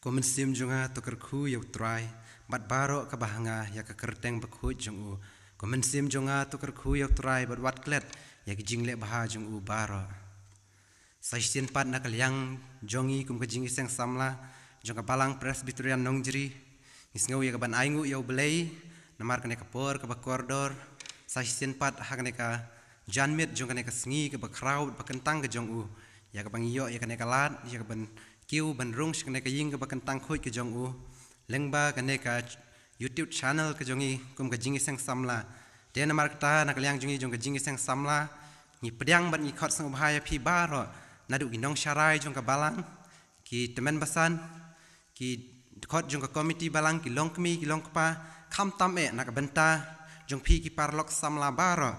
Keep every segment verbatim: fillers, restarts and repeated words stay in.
Ko mynsiem jong nga, to kyrkhu ïa U Trai, bad baroh kaba ha nga, ïa ka kyrteng bakhuid jong u. Ko mynsiem jong nga, to kyrkhu ïa U Trai, bad wat klet ïa ki jingleh bha jong u baroh. Sa shisien pat na ka liang jong ngi kum ka Jingïaseng Samla jong ka Balang Presbyterian Nongjri, ngi sngew ïa ka ban ainguh ïa U Blei namar kane ka por kaba kordor. Sa shisien pat ha kane ka janmiet jong kane ka sngi kaba khraw bad ba kyntang ka jong u, ïa kaba ngi ïoh ïa kane ka lad ïa ka ban kiew ban rung sha kane ka ïing kaba kyntang khuid ka jong u, lyngba kane ka YouTube channel ka jong ngi kum ka Jingïaseng Samla. Te namar kata na ka liang jong ngi jong ka Jingïaseng Samla, ngi pdiang bad ngi khot sngewbha ïa phi baroh, naduh ki nongsharai jong ka Balang, ki tymmen basan, ki dkhot jong ka komiti Balang, ki longkmie, ki longkpa, khamtam eh na ka bynta jong phi ki paralok samla baroh.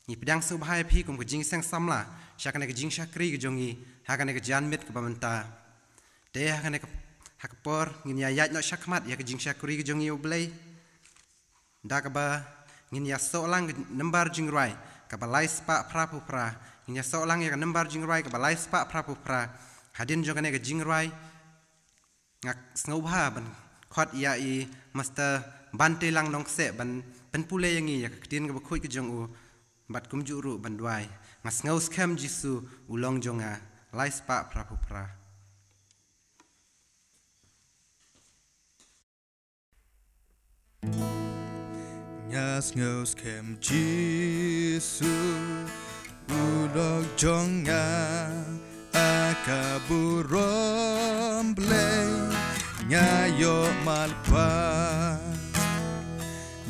Ngi pdiang sngewbha ïa phi kum ka Jingïaseng Samla sha kane ka jingshakri ka jong ngi ha kane ka janmiet kaba mynta. Te ha kane ka, ha ka por ngin ïa ïaid noh shakhmat ïa ka jingshakri ka jong ngi, U Blei, da kaba ngin ïa soh lang ka nambar jingrwai kaba lai spah phra phew phra. Ngin ïa soh lang ïa ka nambar jingrwai kaba lai spah phra phew phra. Hadien jong kane ka jingrwai, nga sngewbha ban khot ïa i Master Banteilang Nongkseh ban pynpule ïa ngi ïa ka ktien kaba khuid ka jong u, bad kumjuh ruh ban duwai: Nga sngew skhem Jisu, u long jong nga, lai spah phra phew phra. Nga sngew skhem Jisu, u long jong nga, a ka burom Blei nga ïoh malpa.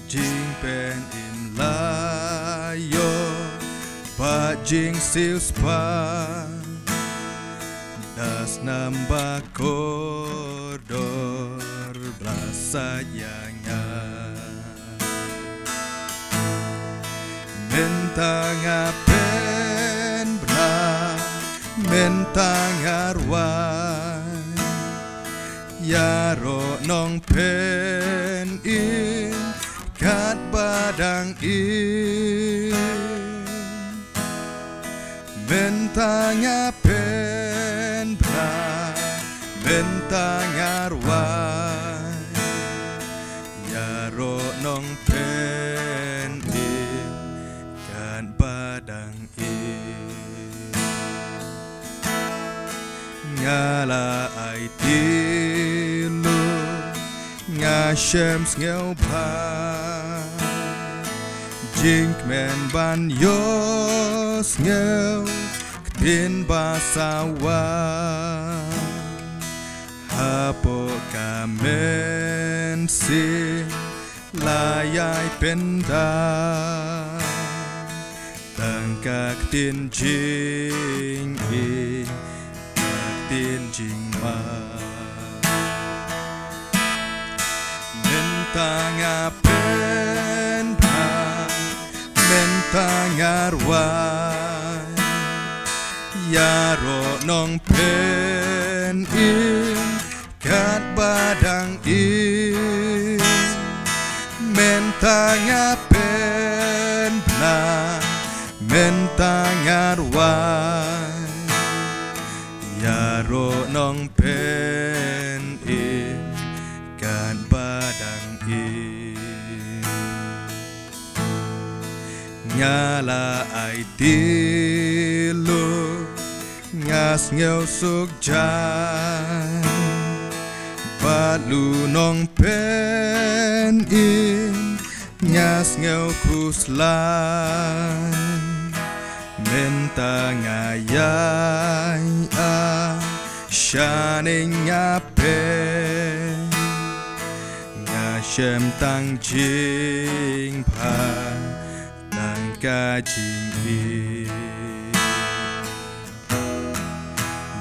Jingpynim la ïoh bad jingsiewspah, da snam ba kordor ba la sait ïa nga. Mynta nga pynbna, mynta nga rwai, ïaroh Nongpynim katba dang im. Mynta nga pynbna, mynta nga rwai, ïaroh Nongpynim katba dang im. Nga la aiti lut, nga shem sngewbha, jingkmen ban ïohsngew ktien basawa. Hapoh ka mynsiem la ïai pynda tang ka ktien jingim, ka ktien jingma. Mynta nga pynbna, mynta nga rwai, ïaroh Nongpynim katba dang im. Mynta nga pynbna, mynta nga rwai, ïaroh Nongpynim katba dang im. Nga la aiti lut, nga sngewsuk jan, bad u Nongpynim nga sngewkhuslai. Mynta nga ïai ap shaneng nga pyn, nga shem tang jingbha, tang ka jingim.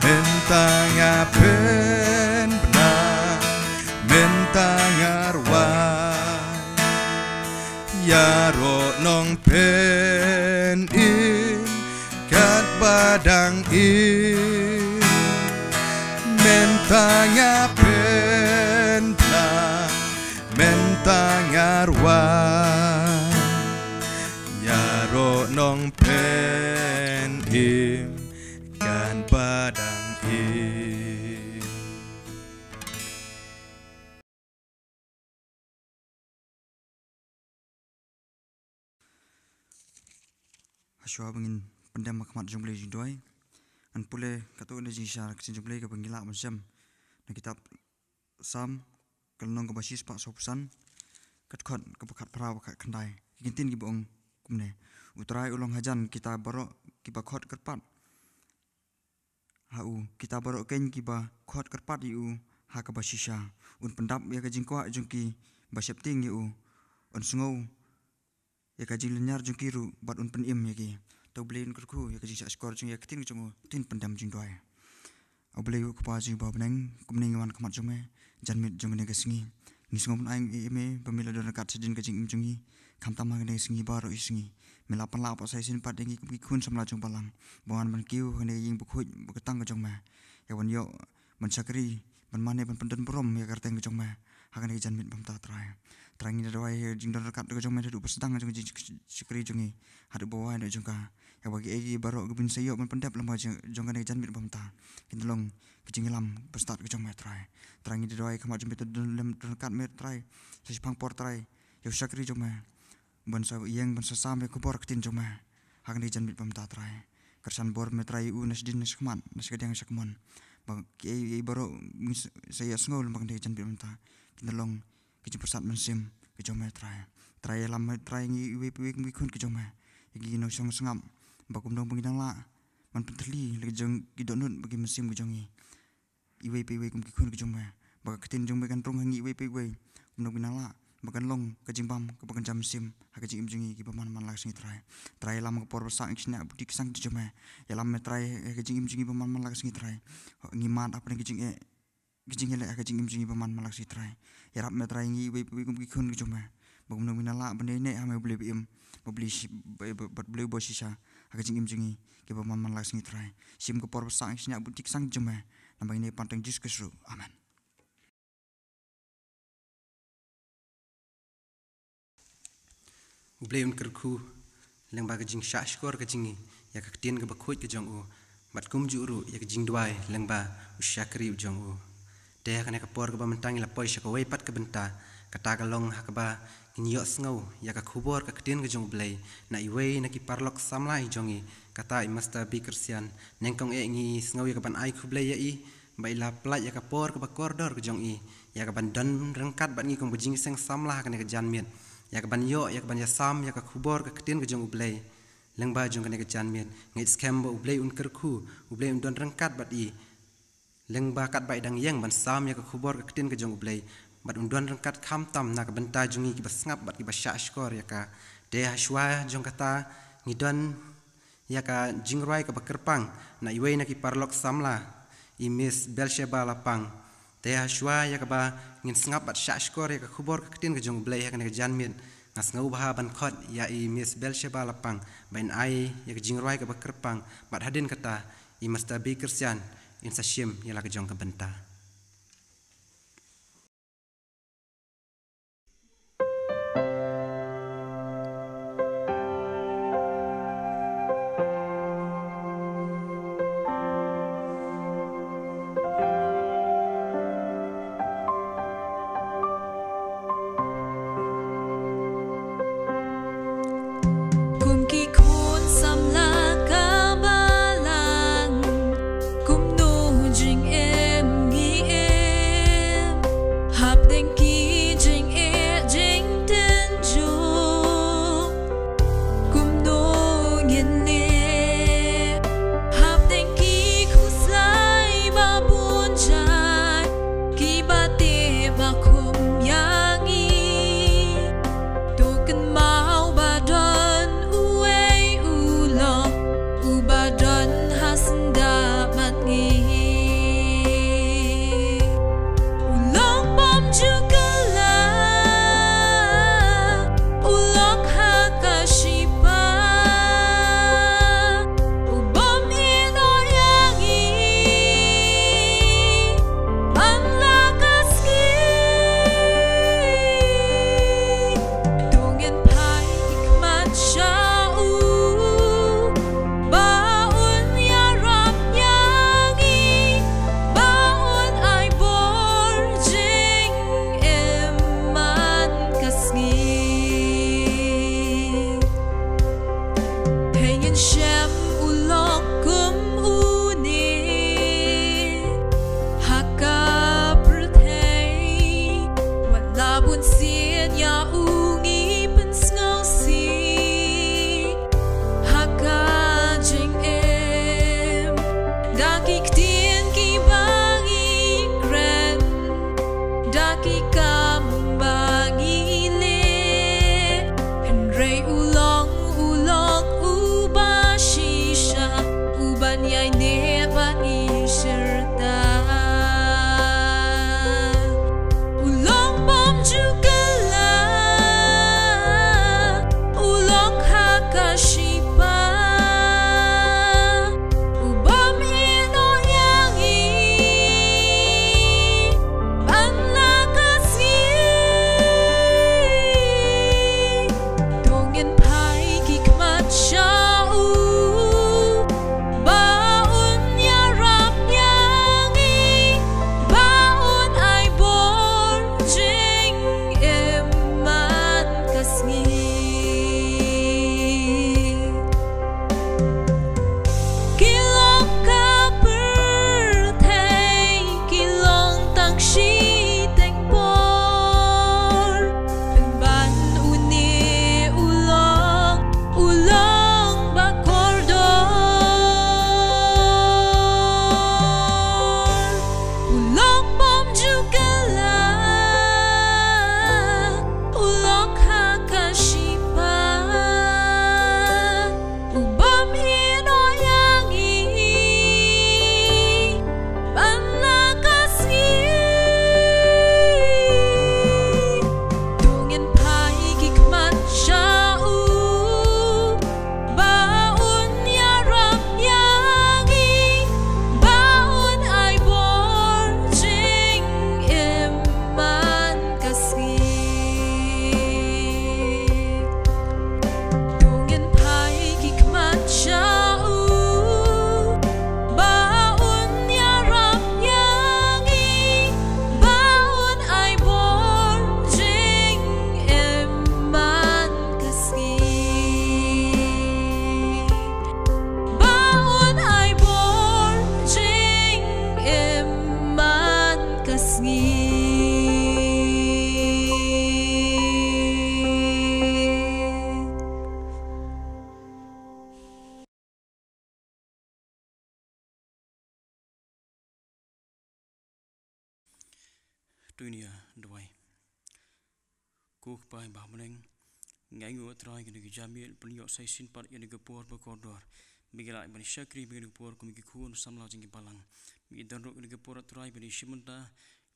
Mynta nga pynbna, mynta nga rwai, ïaroh Nongpynim katba dang im. Mynta nga pynbna, mynta nga rwai, ïaroh Nongpynim katba dang im. Shuwa ba ngin pyndem ha khmat jong U Blei jingduwai, ngan pule katto katne jingshai ka ktien jong U Blei kaba ngi lah ban shem na kitab Salm, ka lynnong kaba shispah sawphew san, ka dkhot kaba khatphra bad khatkhyndai. Ki ktien kiba ong kumne: U Trai u long hajan kita baroh kiba khot kyrpad ha u, kita baroh keiñ kiba khot kyrpad ïa u ha kaba shisha. Un pyndap ïa ka jingkwah jong kiba sheptieng ïa u, un sngew ïa ka jinglynñiar jong ki ruh bad un pynim ïa ki. To U Blei un kyrkhu ïa ka jingshahshkor jong ngi, ïa ka ktien jong u, to ngin pyndem jingduwai. A U Blei U Kpa jong ngi uba ha bneng, kumne ngi wan ha khmat jong me, janmiet jong kane ka sngi. Ngi sngew ban ai ïa me ba me la don ryngkat shadien ka jingim jong ngi, khamtam ha kane ka sngi baroh shi sngi. Me la pynlah pat sa shisien pat ïa ngi kum ki khun samla jong Balang, ba wan ban kiew ha kane ka ïing bakhuid bakyrpang ka jong me, ïa ban ïoh ban shakri, ban mane, ban pyndon burom ïa ka kyrteng ka jong me ha kane ka janmiet ba mynta, Trai. Trai, ngi da duwai ïa ka jingdon ryngkat ka jong me haduh ba sdang jong ka jingshakri jong ngi haduh ba wai noh jong ka, ïa ba kiei kiei baroh kiba ngin sa ïoh ban pyndep lem ha jong, jong kane ka janmiet ba mynta, kin long ka jingïalam ba stad ka jong me, Trai. Trai, ngi da duwai ha khmat jong me, to don lem, don ryngkat me, Trai, sa shiphang por, Trai, ïa u shakri jong me, ban sa ïeng, ban sa sam ïa ka khubor ka ktien jong me ha kane ka janmiet ba mynta, Trai. Kyrshan bor me, Trai, ïa u na shadien na shakhmat, na shakadiang na shakmon, ba kiei kiei baroh ngin sa, sa ïohsngew lem ha kane ka janmiet ba mynta, kin long ka jingpyrsad mynsiem ka jong me, Trai. Trai, ïalam me, Trai, ngi iwei pa iwei kum ki khun ka jong me, ïa ki nongshong sngap, ba kumno ba ngin nang lah ban pynthylli ïa la ki jong ki dohnud bad ki mynsiem ka jong ngi, iwei pa iwei kum ki khun ka jong me, ba ka ktien jong me kan rung ha ngi iwei pa iwei, kumno ba ngin nang lah ba kan long ka jingbam kaba kynja mynsiem ha ka jingim jong ngi kiba man man la ka sngi, Trai. Trai, ïalam ha ka por ba sah, ngi shaniah bad ki ksang ki jong me. Ïalam me, Trai, ha ka jingim jong ngi ba man man la ka sngi, Trai. Ngi mad hapdeng ka jingeh, ka jingeh leh ha ka jingim jong ngi ba man man la ka sngi, Trai. Ïarap me, Trai, ngi iwei pa iwei kum ki khun ki jong me, ba kumno ba ngin nang lah ban ïaineh ha me, U Blei ba im, ba Blei shi-, ba, ba, bad Blei ba shisha ha ka jingim jong ngi kiba man man la ka sngi, Trai. Shim ka por ba sah, ngi shaniah bad ki ksang ki jong me, namar ngi ngi pan tang Jisu Khrist ruh. Amen. U Blei un kyrkhu lyngba ka jingshahshkor ka jong ngi ïa ka ktien kaba khuid ka jong u, bad kumjuh ruh ïa ka jingduwai lyngba u shakri u jong u. Te ha kane ka por kaba mynta ngi la poi sha kawei pat ka bynta, kata ka long ha kaba ngin ïohsngew ïa ka khubor ka ktien ka jong U Blei na iwei na ki paralok samla i jong ngi, kata i Mister B. Christian. Nyngkong eh ngi sngew ïa ka ban ai khublei ïa i ba i la pynlait ïa ka por kaba kordor ka jong i ïa ka ban don ryngkat bad ngi kum ka jingïaseng samla ha kane ka janmiet, ïa ka ban ïoh, ïa ka ban ïasam ïa ka khubor ka ktien ka jong U Blei. Lyngba jong kane ka janmiet, ngeit skhem ba U Blei un kyrkhu, U Blei un don ryngkat bad i lyngba katba i dang ïeng ban sam ïa ka khubor ka ktien ka jong U Blei, bad un don ryngkat khamtam na ka bynta jong ngi kiba sngap bad kiba shahshkor ïa ka. Te ha shuwa jong kata, ngi don ïa ka jingrwai kaba kyrpang na iwei na ki paralok samla, i Miss Belsheba Lapang. Te ha shuwa ïa kaba ngin sngap bad shahshkor ïa ka khubor ka ktien ka jong U Blei ha kane ka janmiet, nga sngewbha ban khot ïa i Miss Belsheba Lapang ba in ai ïa ka jingrwai kaba kyrpang, bad hadien kata i Mister B. Christian in sa shim ïa la ka jong ka bynta. Kum ki khun samla ka Balang, kumno jingim ngi Ïa u ngi pynsngewsih ha ka jingim da ki ktien kiba ngi kren, da ki kam ba ngi leh. Hynrei u long, u long uba shisha, uban ïaineh bad ngi shirta. U long bym ju kylla, u long ha ka shipa, u bym ïehnoh ïa ngi ban la ka sngi. To ngin phai ki khmat sha u, ba un ïarap ïa ngi, ba un ai bor jingim man ka sngi. Ki long ka pyrthei, ki long tang shiteng por. Pynban une u long, u long ba kordor. U long bym ju kylla, u long ha ka shipa, u bym ïehnoh ïa ngi ban la ka sngi. To ngin phai ki khmat sha u, ba un ïarap ïa ngi, ba un ai bor jingim man ka sngi. To ngin phai ki khmat sha u, ba un ïarap ïa ngi, ba un ai bor jingim man ka sngi. Ba un ai bor jingim man ka sngi. To ngin ïa duwai. Ko Kpa ba ha bneng, nga ainguh, Trai, ïa kane ka janmiet ban ïoh sa shisien pat ïa kane ka por ba kordor ba ngi lah ban shakri, ba ngi, kane ka por kum ki khun samla jong ka balang. Ba ngi don ruh ïa kane ka por, Trai, ban ïashim bynta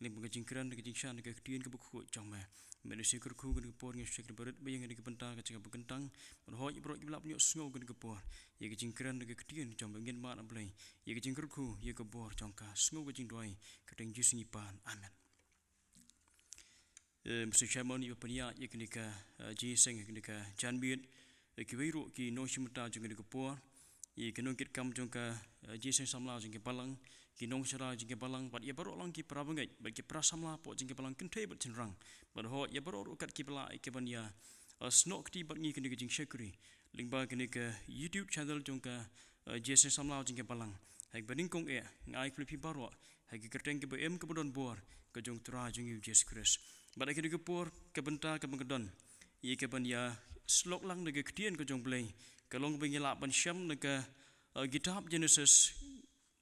lyngba ka jingkren, ka jingshai na ka ktien kaba khuid jong me. Me, Jisu Khrist, ha kane ka por ngi shakri barit ba ïa kane ka bynta ka jaka ba kyntang. Ban hoi ïa baroh kiba lah ban ïohsngew ïa kane ka por ïa ka jingkren, ka ktien jong me, ngin mad, A Blei, ïa ka jingkyrkhu, ïa ka bor jong ka. Sngew ka jingduwai ha ka kyrteng Jisu ngi pan. Amen. Eh, Mister Chairman, ïa pynïaid ïa kane ka, eh, jingïaseng, kane ka janmiet, eh, kiwei ruh ki nongshim bynta jong kane ka por, ïa ki nongkitkam jong ka, eh, jingïaseng samla jong ka balang, ki nongshakri jong ka balang, bad ïa baroh lang ki para bangeit, bad ki para samla hapoh jong ka balang kynthei bad shynrang, bad hoi ïa baroh ruh kat kiba lah ïa ka ban ïa, eh, snoh kti bad ngi kane ka jingshakri lyngba kane ka YouTube channel jong ka, eh, jingïaseng samla jong ka balang. Ha kaba nyngkong eh, nga ai khublei ïa phi baroh ha ka kyrteng kaba im kaba don bor ka jong U Trai jong ngi U Jisu Khrist. Bad ha kane ka por, ka bynta kaba nga don ïa ka ban ïa slok lang da ka ktien ka jong U Blei ka long ba ngi lah ban shem na ka, eh, kitab Jenesis,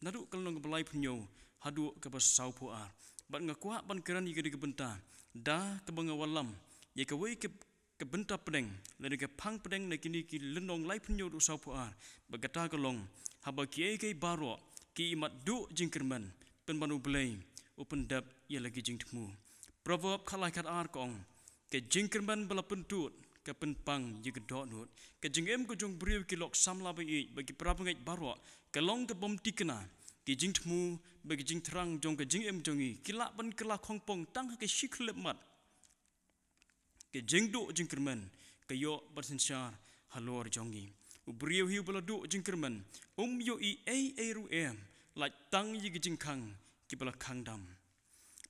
naduh ka lynnong kaba laiphew hynñiew haduh kaba sawphew ar. Bad nga kwah ban kren ïa kane ka bynta da kaba nga wallam ïa kawei ka ka bynta pdeng, lane ka phang pdeng na kine ki lynnong laiphew hynñiew haduh sawphew ar, ba kata ka long, haba kiei kiei baroh ki ïohi mad duh jingkyrmen, pynban U Blei u pyndep ïa la ki jingthmu. Proverb khatlai khatar ka ong, ka jingkyrmen ba la pyntud ka pynpang ïa ka dohnud. Ka jingim ka jong u briew ki lok samla ba ïeit bad ki para bangeit baroh, ka long ka bym thikna. Ki jingthmu bad ki jingthrang jong ka jingim jong ngi ki lah ban kylla khongpong tang ha ka shi khyllipmat. Ka jingduh jingkyrmen ka ïoh ban synshar halor jong ngi. U briew hi uba la duh jingkyrmen um ïohi ei ei ruh em, lait tang ïa ki jingkhang kiba la khang dam.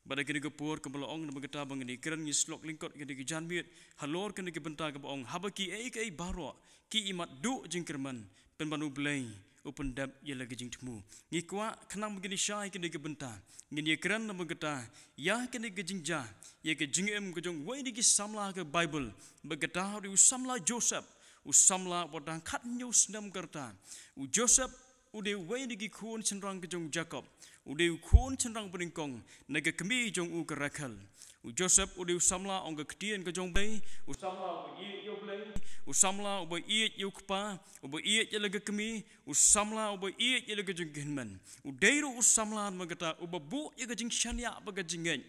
Bad ha kane ka por kaba la ong, namar kata ba ngi kren, ngi slok lyngkot kane ka janmiet halor kane ka bynta kaba ong, haba kiei kiei baroh ki ïohi mad duh jingkyrmen, pynban U Blei u pyndep ïa la ka jingthmu. Ngi kwah khnang ba ngin ïa shai kane ka bynta, ngin ïa kren na bynta ïa kane ka jingjia, ïa ka jingim ka jong uwei na ki samla ka Baibl, ba kata u dei u samla Joseph, u samla uba dang khathynñiew snem ka rta. U Joseph u dei uwei na ki khun shynrang ka jong u Jakob. U dei u khun shynrang banyngkong na ka kmie jong u ka Rakhel. U Joseph u dei u samla ong ka ktien ka jong u Blei, u samla uba ïeit ïa u Blei, u samla uba ïeit ïa u kpa, uba ïeit ïa la ka kmie, u samla uba ïeit ïa la ka jong ka hynmen. U dei ruh u samla namar kata uba buh ïa ka jingshaniah bad ka jingngeit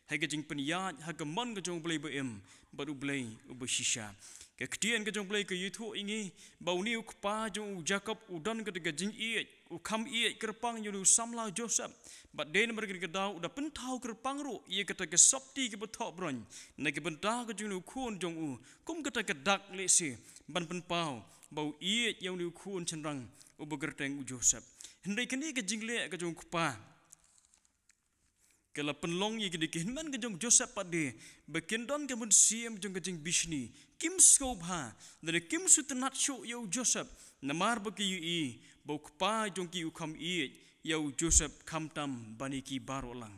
ha ka jingpynïaid ha ka mon ka jong u Blei ba im bad u Blei uba shisha. Ka ktien ka jong u Blei ka ïathuh ïa ngi ba une u kpa jong u Jakob u don kata ka jingïeit, u kham ïeit kyrpang ïa une u samla Joseph. Bad dei namar kata ka daw u da pynthaw kyrpang ruh ïa kata ka sopti kaba thoh bron na ka bynta ka jong une u khun jong u, kum kata ka dak lehse ban pynpaw ba u ïeit ïa une u khun shynrang uba kyrteng u Joseph. Hynrei kane ka jingleh ka jong u kpa ka la pynlong ïa kine ki hynmen ka jong u Joseph pat de ba kin don ka mynsiem jong ka jingbishni. Kim sngewbha lane kim sngewtynnat shuh ïa u Joseph namar ba ki ïohi ba u kpa jong ki u kham ïeit ïa u Joseph khamtam ban ïa ki baroh lang.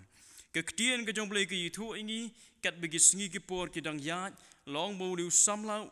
Ka ktien ka jong u Blei ka ïathuh ïa ngi katba ki sngi ki por ki dang ïaid, la ong ba une u samla,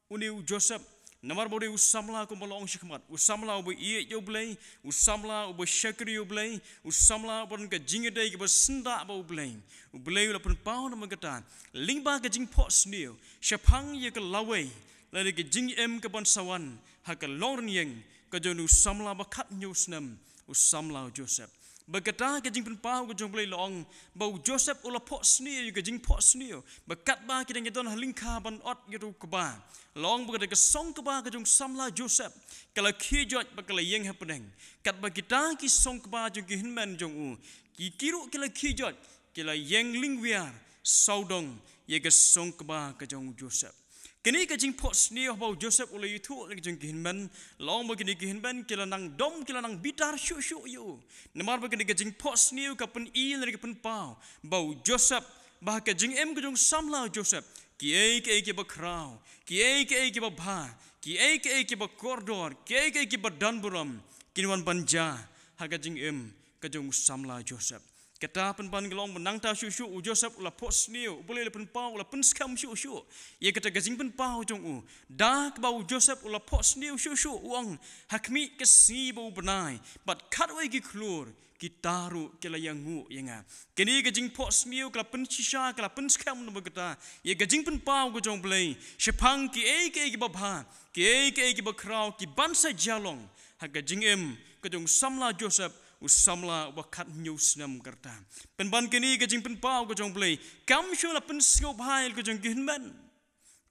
une u Joseph, namar ba u dei u samla kumba la ong shakhmat, u samla uba ïeit ïa u Blei, u samla uba shakri ïa u Blei, u samla uba don ka jingïadei kaba syndah bad u Blei. U Blei u la pynpaw namar kata lyngba ka jingphohsniew shaphang ïa ka lawei lane ka jingim kaban sa wan ha ka longrynïeng ka jong une u samla ba khathynñiew snem, u samla u Joseph. Ba kata ka jingpynpaw ka jong u Blei la ong ba u Joseph u la phohsniew ïa ka jingphohsniew ba katba ki dang ïadon ha lyngkha ban ot ïa u kba, la ong ba kata ka song kba ka jong u samla Joseph ka la khie joit bad ka la ïeng hapdeng. Katba kita ki song kba jong ki hynmen jong u, ki, ki ruh ki la khie joit, ki la ïeng lyngwiar sawdong ïa ka song kba ka jong u Joseph. Kane ka jingphohsniew haba u Joseph u la ïathuh ïa la ka jong ki hynmen, la ong ba kine ki hynmen ki la nang dom, ki la nang bitar shuh shuh ïa u. Namar ba kane ka jingphohsniew ka pyni lane ka pynpaw ba u Joseph, ba ha ka jingim ka jong u samla u Joseph, kiei kiei kiba khraw, kiei kiei kiba bha, kiei kiei kiba kordor, kiei kiei kiba don burom, kin wan ban jia ha ka jingim ka jong u samla Joseph. Kata pynban ka long ba nangta shuh shuh u Joseph u la phohsniew, u Blei u la pynpaw, u la pynskhem shuh shuh ïa kata ka jingpynpaw jong u. Da kaba u Joseph u la phohsniew shuh shuh, u ong, ha khmih ka sngi bad u bnai bad khatwei ki khlur, kita ruh ki la ïangnguh ïa nga. Kane ka jingphohsniew ka la pynshisha, ka la pynskhem namar kata ïa ka jingpynpaw ka jong u Blei shaphang kiei kiei kiba bha, kiei kiei kiba khraw, kiban sa jia long ha ka jingim ka jong u samla Joseph, u samla uba khathynñiew snem ka rta. Pynban kane ka jingpynpaw ka jong u Blei kam shym la pynsngewbha ïa la ka jong ki hynmen.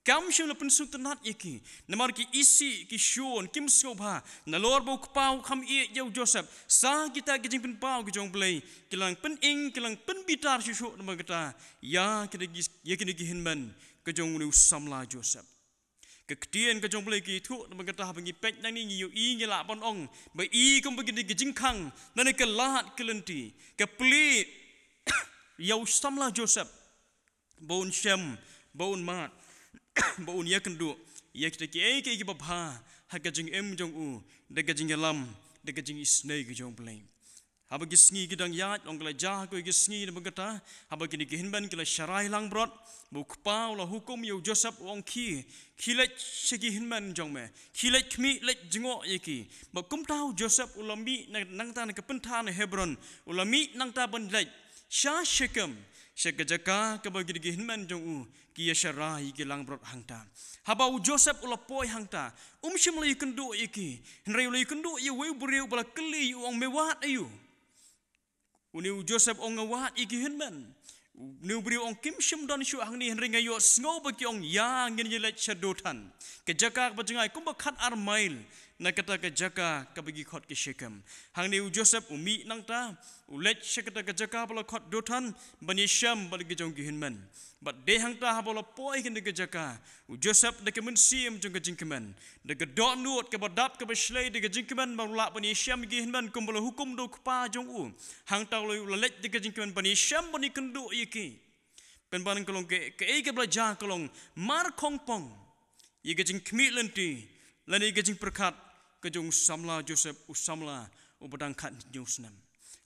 Kam shym la pynsngewtynnat ïa ki. Namar ki isih ki shun, kim sngewbha. Nalor ba u kpa u kham ïeit ïa u Joseph, sa kita ki jingpynpaw ki jong u Blei ki la nang pynim, ki la nang pynbitar shuh shuh namar kata ïa kine ki, ïa kine ki hynmen ka jong une u samla Joseph. Ka ktien ka jong u Blei ka ïathuh namar kata haba ngi peit nangne ngi ïohi, ngi lah ban ong ba i kumba kine ki jingkhang lane ka lad ka lynti ka plie ïa u samla Joseph ba un shem, ba un mad, ba un ïakynduh ïa kita kiei kiei kiba bha ha ka jingim jong u, da ka jingïalam, da ka jingisynei ka jong u Blei. Haba ki sngi ki dang ïaid, long ka la jia ha kawei ka sngi namar kata haba kine ki hynmen ki la sharai langbrot, ba u kpa u la hukum ïa u Joseph, u ong, khie, khie leit sha ki hynmen jong me, khie leit khmih, leit jngoh ïa ki. Ba kumta u Joseph u la mih na, nangta na ka pynthor na Hebron, u la mih nangta ban leit sha Shekem, sha ka jaka kaba kine ki hynmen jong u ki ïa sharai, ki langbrot hangta. Haba u Joseph u la poi hangta, um shym la ïakynduh ïa ki, hynrei u la ïakynduh ïa uwei u briew ba la kylli, u ong, me wad aïu? Une u Joseph u ong, nga wad ïa ki hynmen. Une u briew u ong, kim shym don shuh hangne, hynrei nga ïohsngew ba ki ong ïa ngin ïa leit sha Dothan, ka jaka kaba jngai kumba khat ar mail na kata ka jaka kaba ki khot ka Shekem. Hangne u Joseph u mih nangta, u leit sha kata ka jaka ba la khot Dothan ban ïashem bad la ki jong ki hynmen. Bad dei hangta haba u la poi ha kane ka jaka, u Joseph da ka mynsiem jong ka jingkmen, da ka dohnud kaba dap kaba shlei, da ka jingkmen ba u lah ban ïashem ïa ki hynmen kumba la hukum da u kpa jong u. Hangta u la, u la leit da ka jingkmen ban ïashem, ban ïakynduh ïa ki. Pynban ka long ka, kaei kaba la jia ka long mar khongpong ïa ka jingkhmih lynti lane ïa ka jingpyrkhat ka jong u samla Joseph, u samla uba dang khathynñiew snem.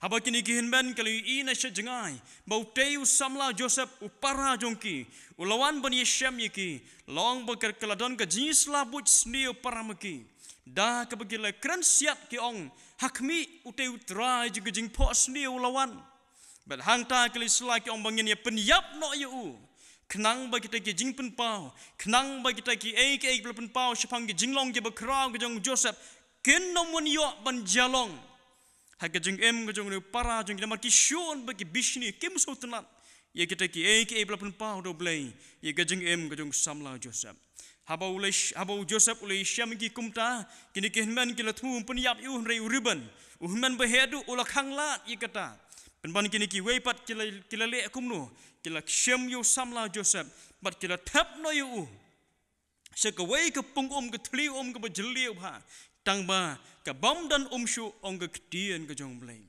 Haba kine ki hynmen ki la ïohi na sha jngai ba utei u samla Joseph u para jong ki u la wan ban ïashem ïa ki, la ong ba ka la don ka jingïasyllok buit sniew para ma ki. Da kaba ki la kren siat ki ong, ha khmih, utei u trai jong ka jingphohsniew u la wan. Bad hangta ki la ïasyllok ki ong ba ngin ïa pynïap noh ïa u, khnang ba kita ki jingpynpaw, khnang ba kita kiei kiei ba la pynpaw shaphang ki jinglong kiba khraw ka jong u Joseph kin ym wan ïoh ban jia long ha ka jingim ka jong une u para jong ki, namar ki shun ba ki bishni, kim sngewtynnat ïa kita kiei kiei ba la pynpaw da U Blei ïa ka jingim ka jong u samla Joseph. Haba u la sh-, haba u Joseph u la ïashem ïa ki kumta, kine ki hynmen ki la thmu ban pynïap ïa u, hynrei u Reuben, u hynmen ba heh duh, u la khanglad ïa kata. Pynban kine kiwei pat ki la, ki la leh kumno? Ki la shim ïa u samla Joseph bad ki la thep noh ïa u sha kawei ka pung um, ka thylli um kaba jylliew bha, tang ba ka bym don um shuh, ong ka ktien ka jong U Blei.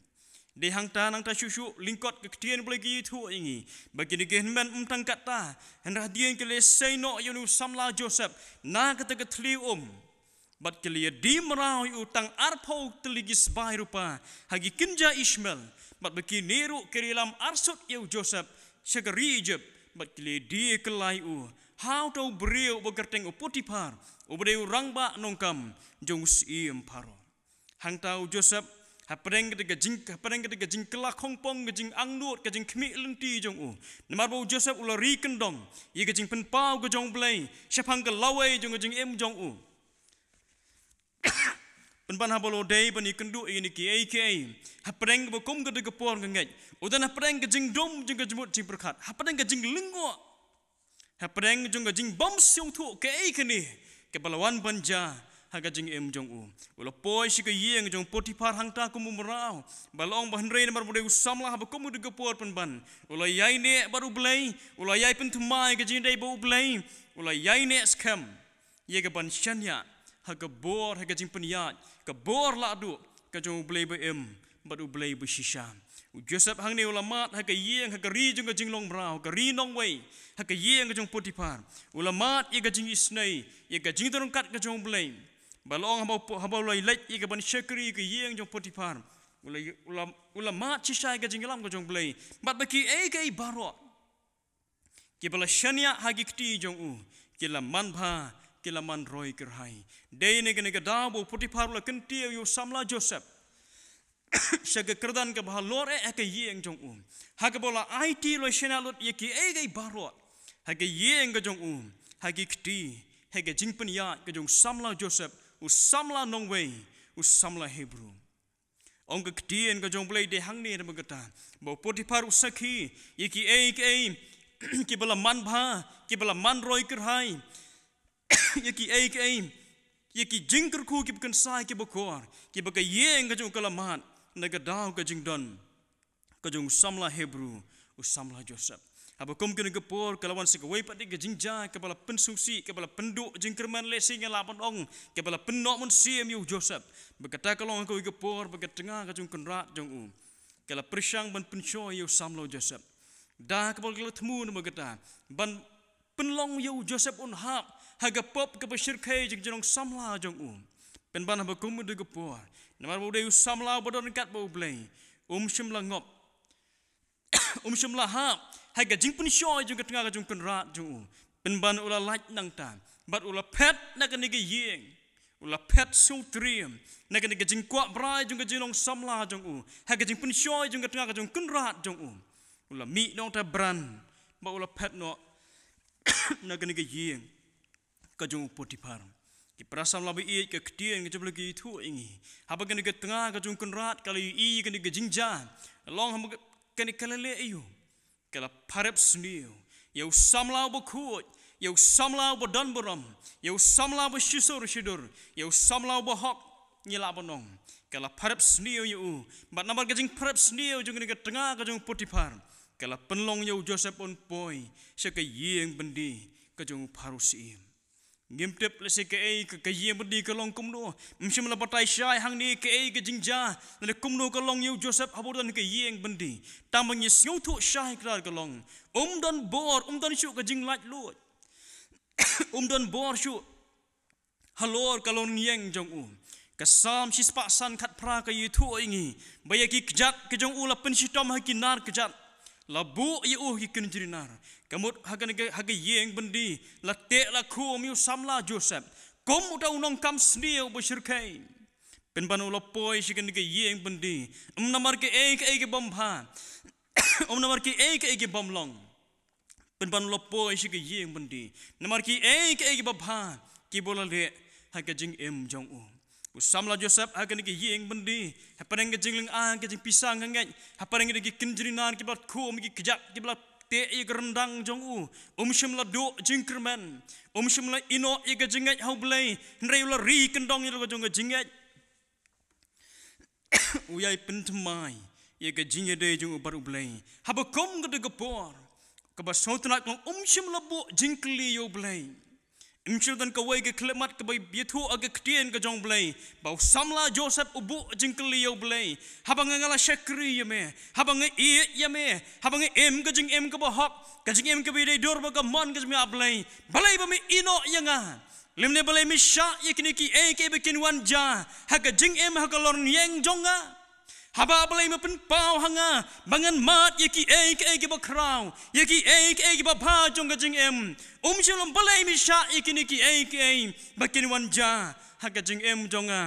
Dei hangta nangta shuh shuh, lyngkot ka ktien U Blei ka ïathuh ïa ngi ba kine ki hynmen ym tang katta, hynrei hadien ki la sei noh ïa une u samla Joseph na kata ka thylli um, bad ki la ïadie mraw ïa u tang arphew tylli ki sbai rupa ha ki kynja Ishmael, bad ba kine ruh ki la ïalam arsut ïa u Joseph sha ka ri Egypt, bad ki la ïadie kylla ïa u ha uta u briew uba kyrteng u Potiphar, uba dei u rangbah nongkam jong u syiem Pharaoh. Hangta u Joseph, hapdeng kata ka jing, hapdeng kata ka jingkylla khongpong, ka jingangnud, ka jingkhmih lynti jong u, namar ba u Joseph u la ri kyndong ïa ka jingpynpaw ka jong U Blei shaphang ka lawei jong ka jingim jong u. Pynban haba u la dei ban ïakynduh ïa kine kiei kiei, hapdeng kaba kum kata ka por nga ngeit, u don hapdeng ka jingdum jong ka jingmut jingpyrkhat, hapdeng ka jinglyngngoh, hapdeng jong ka jingbym sngewthuh kaei kane kaba la wan ban jia ha ka jingim jong u. U la poi sha ka ïing jong u Potiphar hangta kum u mraw, ba la ong ba hynrei namar ba u dei u samla haba kum kata ka por, pynban u la ïaineh bad U Blei, u la ïai pynthymmai ka jingïadei bad U Blei, u la ïaineh skhem ïa kaban shaniah ha ka bor, ha ka jingpynïaid, ka bor lahduh ka jong U Blei ba im bad U Blei ba shisha. U Joseph hangne u la mad ha ka ïing, ha ka ri jong ka jinglong mraw, ha ka ri nongwei, ha ka ïing ka jong u Potiphar. U la mad ïa ka jingisynei, ïa ka jingdon ryngkat ka jong U Blei. Ba la ong haba u, haba u la leit ïa kaban shakri ha ka ïing jong u Potiphar, u la, u la, u la mad shisha ïa ka jingïalam ka jong U Blei. Bad ba kiei kiei baroh kiba la shaniah ha ki kti jong u, ki la manbha, ki la man roi kyrhai. Dei na kane ka daw ba u Potiphar u la kyntiew ïa u samla Joseph sha ka kyrdan kaba halor eh ha ka ïing jong u, ha kaba u la aiti, u la shaniah lut ïa kiei kiei baroh ha ka ïing ka jong u, ha ki kti, ha ka jingpynïaid ka jong u samla Joseph, u samla nongwei, u samla Hebru. Ong ka ktien ka jong U Blei, dei hangne namar kata ba u Potiphar u sakhi ïa kiei kiei kiba la manbha, kiba la man roi kyrhai, ïa kiei kiei, ïa ki jingkyrkhu kiba kynsai, kiba kor, kiba ka ïing ka jong u ka la mad na ka daw ka jingdon ka jong u samla Hebru, u samla Joseph. Haba kum kane ka por ka la wan sa kawei pat de ka jingjia kaba la pynsngewsih, kaba la pynduh jingkyrmen, lehse ngi lah ban ong kaba la pynnoh mynsiem ïa u Joseph. Ba kata ka long ha kawei ka por ba ka tnga ka jong u kynrad jong u ka la pyrshang ban pynshoi ïa u samla Joseph. Da kaba ka la thmu namar kata ban pynlong ïa u Joseph un hap ha ka pop kaba shyrkhei jong ka jinglong samla jong u. Pynban haba kum kane ka por, namar ba u dei u samla uba don ryngkat bad U Blei, um shym la ngop, um shym la hap ha ka jingpynshoi jong ka tnga ka jong u kynrad jong u. Pynban u la lait nangta bad u la phet na kane ka ïing. U la phet sngewtriem na kane ka jingkwah brai jong ka jinglong samla jong u ha ka jingpynshoi jong ka tnga ka jong u kynrad jong u. U la mih noh ta bran bad u la phet noh na kane ka ïing ka jong u Potiphar. Ki para samla ba ïeit, ka ktien ka jong U Blei ka ïathuh ïa ngi, haba kane ka tnga ka jong u kynrad ka la ïohi ïa kane ka jingjia, long haba kane ka la leh aïu? Ka la pharep sniew ïa u samla uba khuid, ïa u samla uba don burom, ïa u samla uba shisur shidur, ïa u samla uba hok, ngi lah ban ong. Ka la pharep sniew ïa u, bad namar ka jingpharep sniew jong kane ka tnga ka jong u Potiphar, ka la pynlong ïa u Joseph un poi sha ka ïing byndi ka jong u Pharaoh syiem. Ngim tip lehse kaei ka, ka ïing byndi ka long kumno. Ym shym la batai shai hangne kaei ka jingjia, lane kumno ka long ïa u Joseph haba u don ha ka ïing byndi. Tang ba ngi sngewthuh shai kdar ka long, um don bor, um don shuh ka jinglaitluid. Um don bor shuh halor ka longïing jong u. Ka Salm shispah san khatphra ka ïathuh ïa ngi ba ïa ki kjat ki jong u la pynshitom ha ki nar kjat, la buh ïa u ha ki kynjri nar. Ka mut ha kane ka, ha ka ïing byndi la teh la khum ïa u samla Joseph kum uta u nongkam sniew ba shyrkhei. Pynban u la poi sha kane ka ïing byndi, ym namar kaei kaei kaba bha, ym namar kaei kaei kaba long. Pynban u la poi sha ka ïing byndi namar kiei kiei kiba bha kiba u la leh ha ka jingim jong u. U samla Joseph ha kane ka ïing byndi, hapdeng ka jinglyngngoh, ka jingpisa nga ngeit, hapdeng ka dei ki kynjri nar kiba la khum, ki kjat kiba la teh ïa ka ryndang jong u, um shym la duh jingkyrmen, um shym la ïehnoh ïa ka jingngeit ha U Blei, hynrei u la ri kyndong ïa la ka jong ka jingngeit. U ïai pynthymmai ïa ka jingïadei jong u bad U Blei. Haba kum kata ka por kaba sngewtynnat ka long, um shym la buh jingkylli ïa U Blei. Um shym don kawei ka khyllipmat kaba ïathuh ha ka ktien ka jong U Blei ba u samla Joseph u buh jingkylli ïa U Blei. Haba nga, nga la shakri ïa me, haba nga ïeit ïa me, haba nga im ka jingim kaba hok, ka jingim kaba ïadei dur bad ka mon ka jong me, A Blei, balei ba me ïehnoh ïa nga? Lymne balei me shah ïa kine kiei kiei ba kin wan jia ha ka jingim, ha ka lorniang jong nga? Haba Blei me pynpaw ha nga ba ngan mad ïa kiei kiei kiba khraw, ïa kiei kiei kiba bha jong ka jingim, um shym la, balei me shah ïa kine kiei kiei ba kin wan jia ha ka jingim jong nga?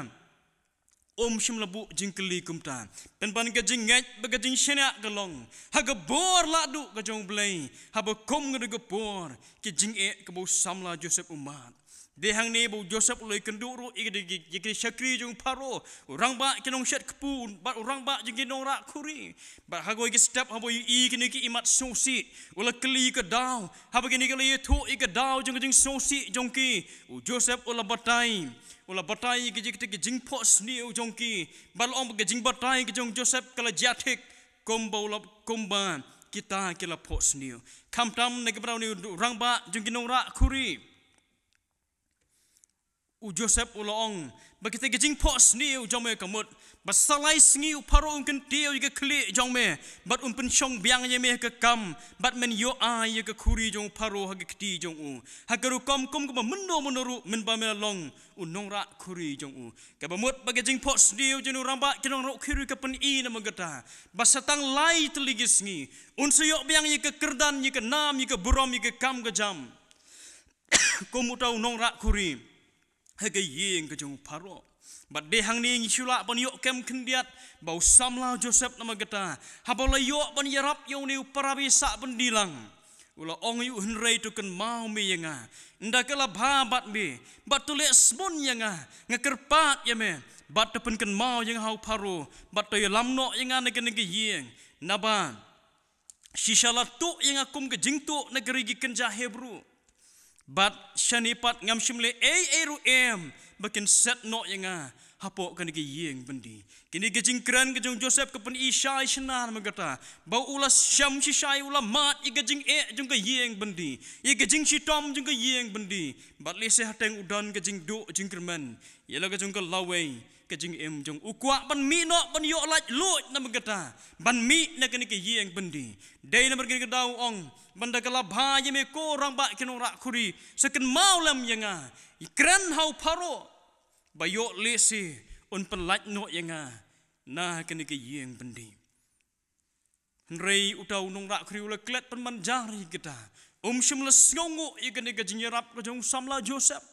Um shym la buh jingkylli kumta. Pynban ka jingngeit bad ka jingshaniah ka long ha ka bor lahduh ka jong U Blei. Haba kum kata ka por, ka jingeh kaba u samla Joseph u mad. Dei hangne ba u Joseph u la ïakynduh ruh ïa ki, ïa ki shakri jong u Pharaoh, u rangbah ki nongshet kpu bad u rangbah jong ki nongrah khuri. Bad ha kawei ka step, haba u ïohi ïa kine ki mat sngewsih, u la kylli ïa ka daw. Haba kine ki la ïathuh ïa ka daw jong ka jingsngewsih jong ki, u Joseph u la batai. U la batai ïa ki, ïa kita ki jingphohsniew jong ki. Bad la ong ba ka jingbatai ka jong u Joseph ka la jia thik kumba u la, kumba kita ki la phohsniew. Khamtam na ka bynta une u rangbah jong ki nongrah khuri, u Joseph u la ong ba kita ki jingphohsniew jong me ka mut ba sa lai sngi u Pharaoh un kyntiew ïa ka khlieh jong me, bad un pynshong biang ïa me ha ka kam, bad men ïoh ai ïa ka khuri jong u Pharaoh ha ka kti jong u. Ha ka rukom kum kaba mynno mynno ruh mynba me la long u nongrah khuri jong u. Kaba mut ba ka jingphohsniew jong u rangbah ki nongrah khuri ka pyni namar kata ba sa tang lai tylli ki sngi un sa ïoh biang ïa ka kyrdan, ïa ka nam, ïa ka burom, ïa ka kam ka jam, kum uta u nongrah khuri ha ka ïing ka jong u Pharaoh. Bad dei hangne ngi shu lah ban ïoh kem khyndiat ba u samla Joseph namar kata, haba u la ïoh ban ïarap ïa une u parabangeit sah byndi lang, u la ong ïa u, hynrei to kynmaw me ïa nga, ynda ka la bha bad me, bad to leh sbun ïa nga, nga kyrpad ïa me, bad to pynkynmaw ïa nga ha u Pharaoh, bad to ïalam noh ïa nga na kane ka ïing. Naba shisha la tuh ïa nga kum ka jingtuh na ka ri ki kynja Hebru. Bad shane pat ngam shym leh ei ei ruh em ba kin set noh ïa nga hapoh kane ka ïing byndi. Kane ka jingkren ka jong u Joseph ka pyni shai shynna namar kata ba u la shem shisha, u la mad ïa ka jingeh jong ka ïing byndi, ïa ka jingshitom jong ka ïing byndi. Bad lehse hapdeng u don ka jingduh jingkyrmen ïa la ka jong ka lawei ka jingim jong u. U kwah ban mih noh, ban ïoh laitluid namar kata, ban mih na kane ka ïing byndi. Dei namar kane ka daw u ong ba ynda ka la bha ïa me ko rangbah ki nongrah khuri, sa kynmaw lem ïa nga, kren ha u Pharaoh ba ïoh lehse un pynlait noh ïa nga na kane ka ïing byndi. Hynrei uta u nongrah khuri u la klet pynban jar ïa kata, um shym la sngewnguh ïa kane ka jingïarap ka jong u samla Joseph.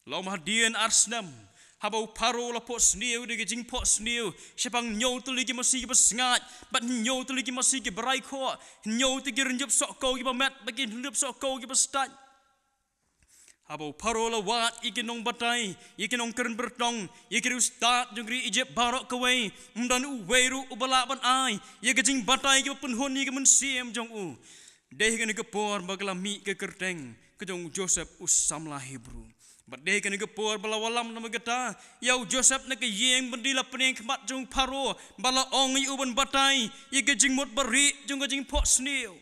La ong hadien ar snem, haba u Pharaoh u la phohsniew da ka jingphohsniew shaphang hynñiew tylli ki masi kiba sngaid bad hynñiew tylli ki masi kiba rai khoh, hynñiew tylli ki rynjop sohkyew kiba met bad ki rynjop sohkyew kiba stait. Haba u Pharaoh u la wad ïa ki nongbatai, ïa ki nongkren byrtong, ïa ki riewstad jong ka ri Ijipt baroh kawei, ym don uwei ruh uba lah ban ai ïa ka jingbatai kaba pynhun ïa ka mynsiem jong u. Dei ha kane ka por ba ka la mih ka kyrteng ka jong u Joseph u samla Hebru. Bad dei ha kane ka por ba la wallam namar kata ïa u Joseph na ka ïing byndi, la pynïeng khmat jong u Pharaoh bad la ong ïa u ban batai ïa ka jingmut barieh jong ka jingphohsniew.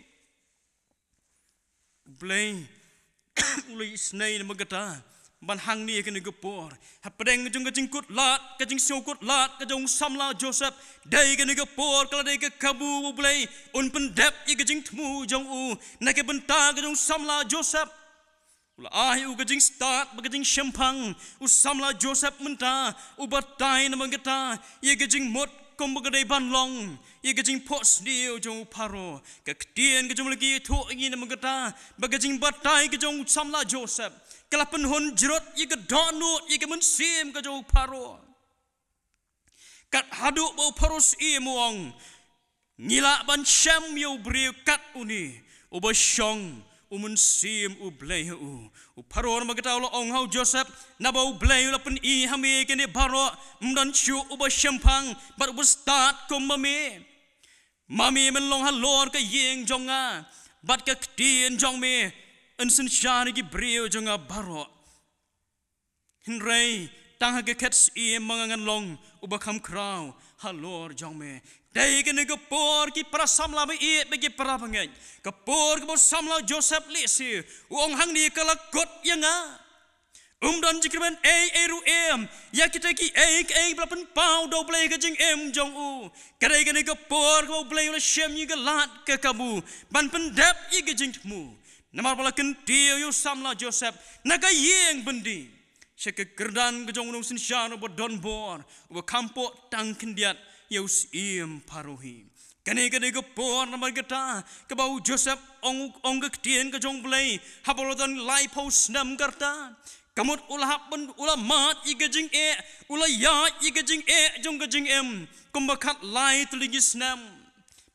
U Blei u la isynei namar kata ban hangne ha kane ka por, hapdeng jong ka jingkut lad, ka jingsngewkut lad ka jong u samla Joseph, dei ha kane ka por ka la dei ka kabu U Blei un pyndep ïa ka jingthmu jong u na ka bynta ka jong u samla Joseph. U Ba la ai u ka jingstad bad ka jingshemphang u samla Joseph mynta, u batai namar kata ïa ka jingmut kumba ka dei ban long ïa ka jingphohsniew jong u Pharaoh. Ka ktien ka jong u la ïathuh ïa ngi namar kata ba ka jingbatai ka jong u samla Joseph ka la pynhun jrut ïa ka dohnud, ïa ka mynsiem ka jong u Pharaoh. Kat haduh ba u Pharaoh syiem u ong, ngi lah ban shem ïa u briew kat une uba shong u Mynsiem u Blei ha u. U Pharaoh namar kata u la ong ha u Joseph, naba u Blei u la pyni ha me kine baroh, ym don shuh uba shemphang bad uba stad kumba me. Ma me men long halor ka ïing jong nga, bad ka ktien jong me yn synshar ïa ki briew jong nga baroh. Hynrei tang ha ka khet syiem ma nga ngan long uba kham khraw halor jong me. Dei kane ka por ki para samla ba ïeit bad ki para bangeit, ka por kaba u samla Joseph lehse u ong hangne ka la kut ïa nga. Um don jingkyrmen ei ei ruh em ïa kita kiei kiei ba la pynpaw da u Blei ha ka jingim jong u. Ka dei kane ka por kaba u Blei u la shem ïa ka lad ka kabu ban pyndep ïa ka jingthmu. Namar ba la kyntiew ïa u samla Joseph na ka ïing byndi sha ka kyrdan ka jong u nongsynshar uba don bor, uba kham poh tang khyndiat ïa u syiem Pharaoh hi. Kane ka dei ka por namar kata kaba u Joseph ong, ong ka ktien ka jong u Blei, haba u la don laiphew snem ka rta, ka mut u la hap ban, u la mad ïa ka jingeh, u la ïaid ïa ka jingeh jong ka jingim kumba khatlai tylli ki snem.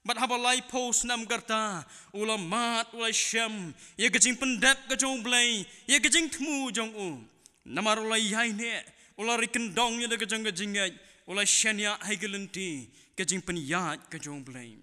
Bad haba laiphew snem ka rta u la mad, u la shem ïa ka jingpyndep ka jong u Blei ïa ka jingthmu jong u. Namar u la ïaineh, u la ri kyndong ïa la ka jong ka jingngeit, u la shaniah ha ka lynti ka jingpynïaid ka jong u Blei.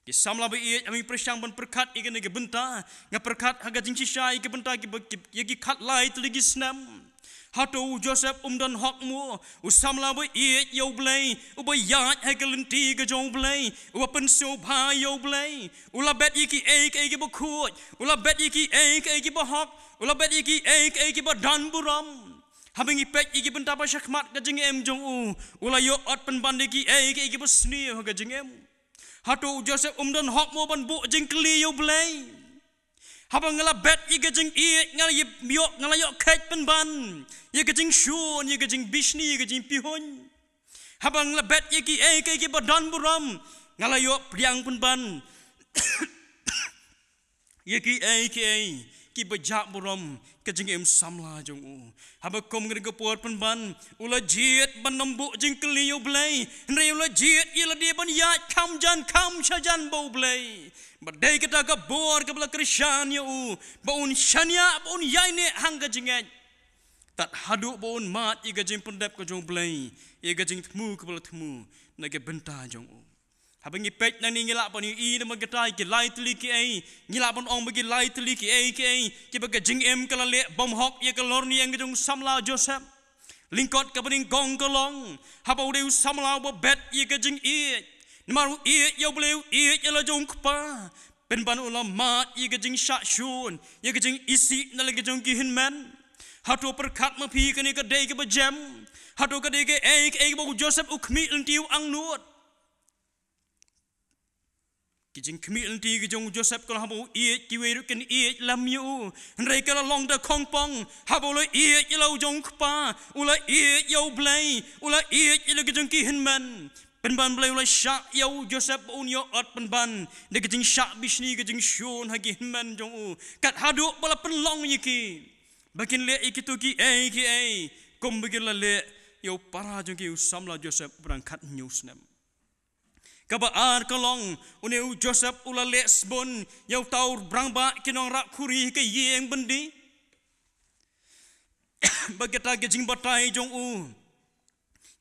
Ki samla ba ïeit, haba ngi pyrshang ban pyrkhat ïa kane ka bynta, nga pyrkhat ha ka jingshisha ïa ka bynta kiba, ki, ïa ki khatlai tylli ki snem. Hato u Joseph um don hok mo, u samla ba ïeit ïa u Blei, uba ïaid ha ka lynti ka jong u Blei, uba pynsngewbha ïa u Blei, u la bet ïa kiei kiei kiba khuid, u la bet ïa kiei kiei kiba hok, u la bet ïa kiei kiei kiba don burom. Haba ngi peit ïa ki bynta ba shakhmat ka jingim jong u, u la ïoh ot pynban ïa kiei kiei kiba sniew ha ka jingim. Hato u Joseph um don hok mo ban buh jingkylli ïa u Blei? Haba nga la bet ïa ka jingïeit, nga la ïoh, nga la ïoh kheit pynban ïa ka jingshun, ïa ka jingbishni, ïa ka jingpihuiñ. Haba nga la bet ïa kiei kiei kiba don burom, nga la ïoh pdiang pynban ïa kiei kiei kiba jah burom ka jingim samla jong u. Haba kum kane ka por pynban, u la jied ban ym buh jingkylli ïa u Blei, hynrei u la jied ïa lade ban ïaid kham jan kham shajan bad u Blei. Ba dei kata ka bor kaba la kyrshan ïa u ba un shaniah, ba un ïaineh hang ka jingngeit, tad haduh ba un mad ïa ka jingpyndep ka jong u Blei ïa ka jingthmu kaba la thmu na ka bynta jong u. Haba ngi peit nangne ngi lah ban ïohi namar kata ïa ki lai tylli kiei, ngi lah ban ong ba ki lai tylli kiei kiei kiba ka jingim ka la leh bymhok ïa ka lorniang ka jong u samla Joseph. Lyngkot kaba nyngkong ka long, haba u dei u samla uba bet ïa ka jingïeit, namar u ïeit ïa u Blei, u ïeit ïa la jong u kpa, pynban u la mad ïa ka jingshah shun, ïa ka jingisih na la ka jong ki hynmen. Hato pyrkhat ma phi kane ka dei kaba jem? Hato ka dei kaei kaei kaba u Joseph u khmih lynti, u angnud? Ki jingkhmih lynti ki jong u Joseph ka long haba u ïeit, kiwei ruh kin ïeit lem ïa u. Hynrei ka la long da khongpong haba u la ïeit ïa la u jong u kpa, u la ïeit ïa u Blei, u la ïeit ïa la ki jong ki hynmen. Pynban Blei u la shah ïa u Joseph ba un ïoh ot pynban da ka jingshah bishni, ka jingshun ha ki hynmen jong u, kat haduh ba la pynlong ïa ki ba kin leh ïa kito kiei kiei kum ba ki la leh ïa u para jong ki, u samla Joseph, u ba dang khathynñiew snem. Kaba ar ka long, une u Joseph u la leh sbun ïa uta u rangbah ki nongrah khuri ha ka ïing byndi. Ba kata ka jingbatai jong u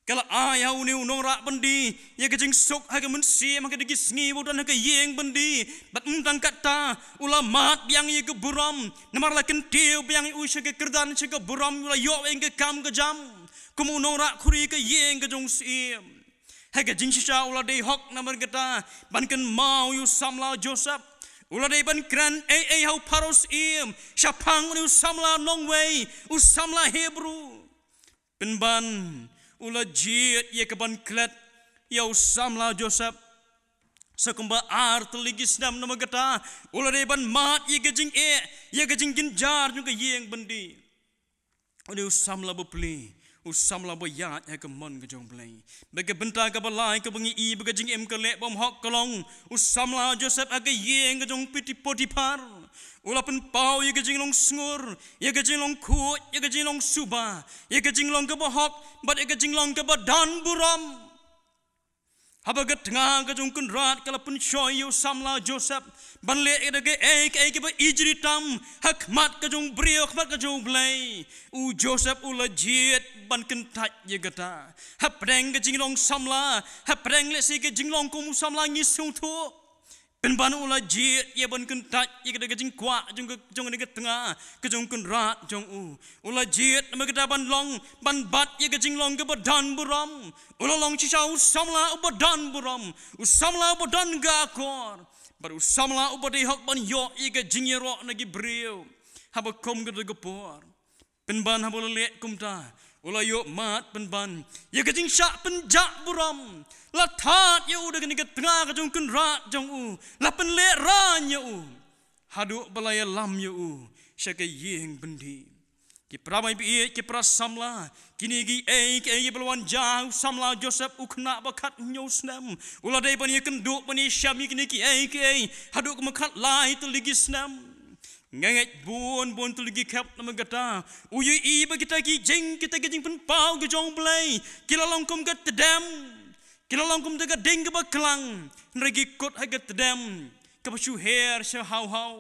ka la ai ha une u nongrah byndi ïa ka jingsuk ha ka mynsiem ha kata ki sngi ba u don ha ka ïing byndi. Bad ym tang katta, u la mad biang ïa ka burom, namar la kyntiew biang ïa u sha ka kyrdan, sha ka burom, u la ïoh ïa ka kam ka jam kum u nongrah khuri ka ïing ka jong u syiem. Ha ka jingshisha u la dei hok namar kata ban kynmaw ïa u samla Joseph. U la dei ban kren ei ei ha u Pharaoh syiem shaphang une u samla nongwei, u samla Hebru. Pynban u la jied ïa ka ban klet ïa u samla Joseph. Sa kumba ar tylli ki snem namar kata, u la dei ban mad ïa ka jingeh, ïa ka jingjynjar jong ka ïing byndi. Une u samla bapli, u samla baïaid ha ka mon ka jong U Blei. Bad ka bynta kaba lai kaba ngi i ba ka jingim ka leh bymhok ka long, u samla Joseph ha ka ïing ka jong u Piti-, Potiphar, u la pynpaw ïa ka jinglong sngur, ïa ka jinglong khuid, ïa ka jinglong suba, ïa ka jinglong kaba hok, bad ïa ka jinglong kaba don burom. Haba ka tnga ka jong u Kynrad ka la pynshoi ïa u samla Joseph ban leh ïa kaei kaei kaba ijli tam ha khmat ka jong u briew, ha khmat ka jong U Blei, u Joseph u la jied ban kyntait ïa kata. Hapdeng ka jinglong samla, hapdeng lehse ka jinglong kum u samla ngi sngewthuh, pynban u la jied ïa ban kyntait ïa kata ka jingkwah jong ka, jong kane ka tnga ka jong u Kynrad jong u. U la jied namar kata ban long, ban bat ïa ka jinglong kaba don burom. U la long shisha u samla uba don burom, u samla uba don ka akor, bad u samla uba dei hok ban ïoh ïa ka jingïaroh na ki briew. Haba kum kata ka por, pynban haba u la leh kumta, u la ïoh mad pynban ïa ka jingshah pynjah burom. La thad ïa u da kane ka tnga ka jong u Kynrad jong u, la pynlehrain ïa u, haduh ba la ïalam ïa u sha ka ïing byndi. Ki para baieit, ki para samla, kine kiei kiei kiba la wan jia ha u samla Joseph u khynnah ba khathynñiew snem. U la dei ban ïakynduh ban ïashem ïa kine kiei kiei haduh kumba khatlai tylli ki snem. Nga ngeit bun bun tylli ki khep namar kata, u ïohi ba kita ki jing, kita ki jingpynpaw ki jong U Blei ki la long kum ka tdem, ki la long kum ka ding kaba klang, hynrei ki kut ha ka tdem kaba shu her sha haw haw.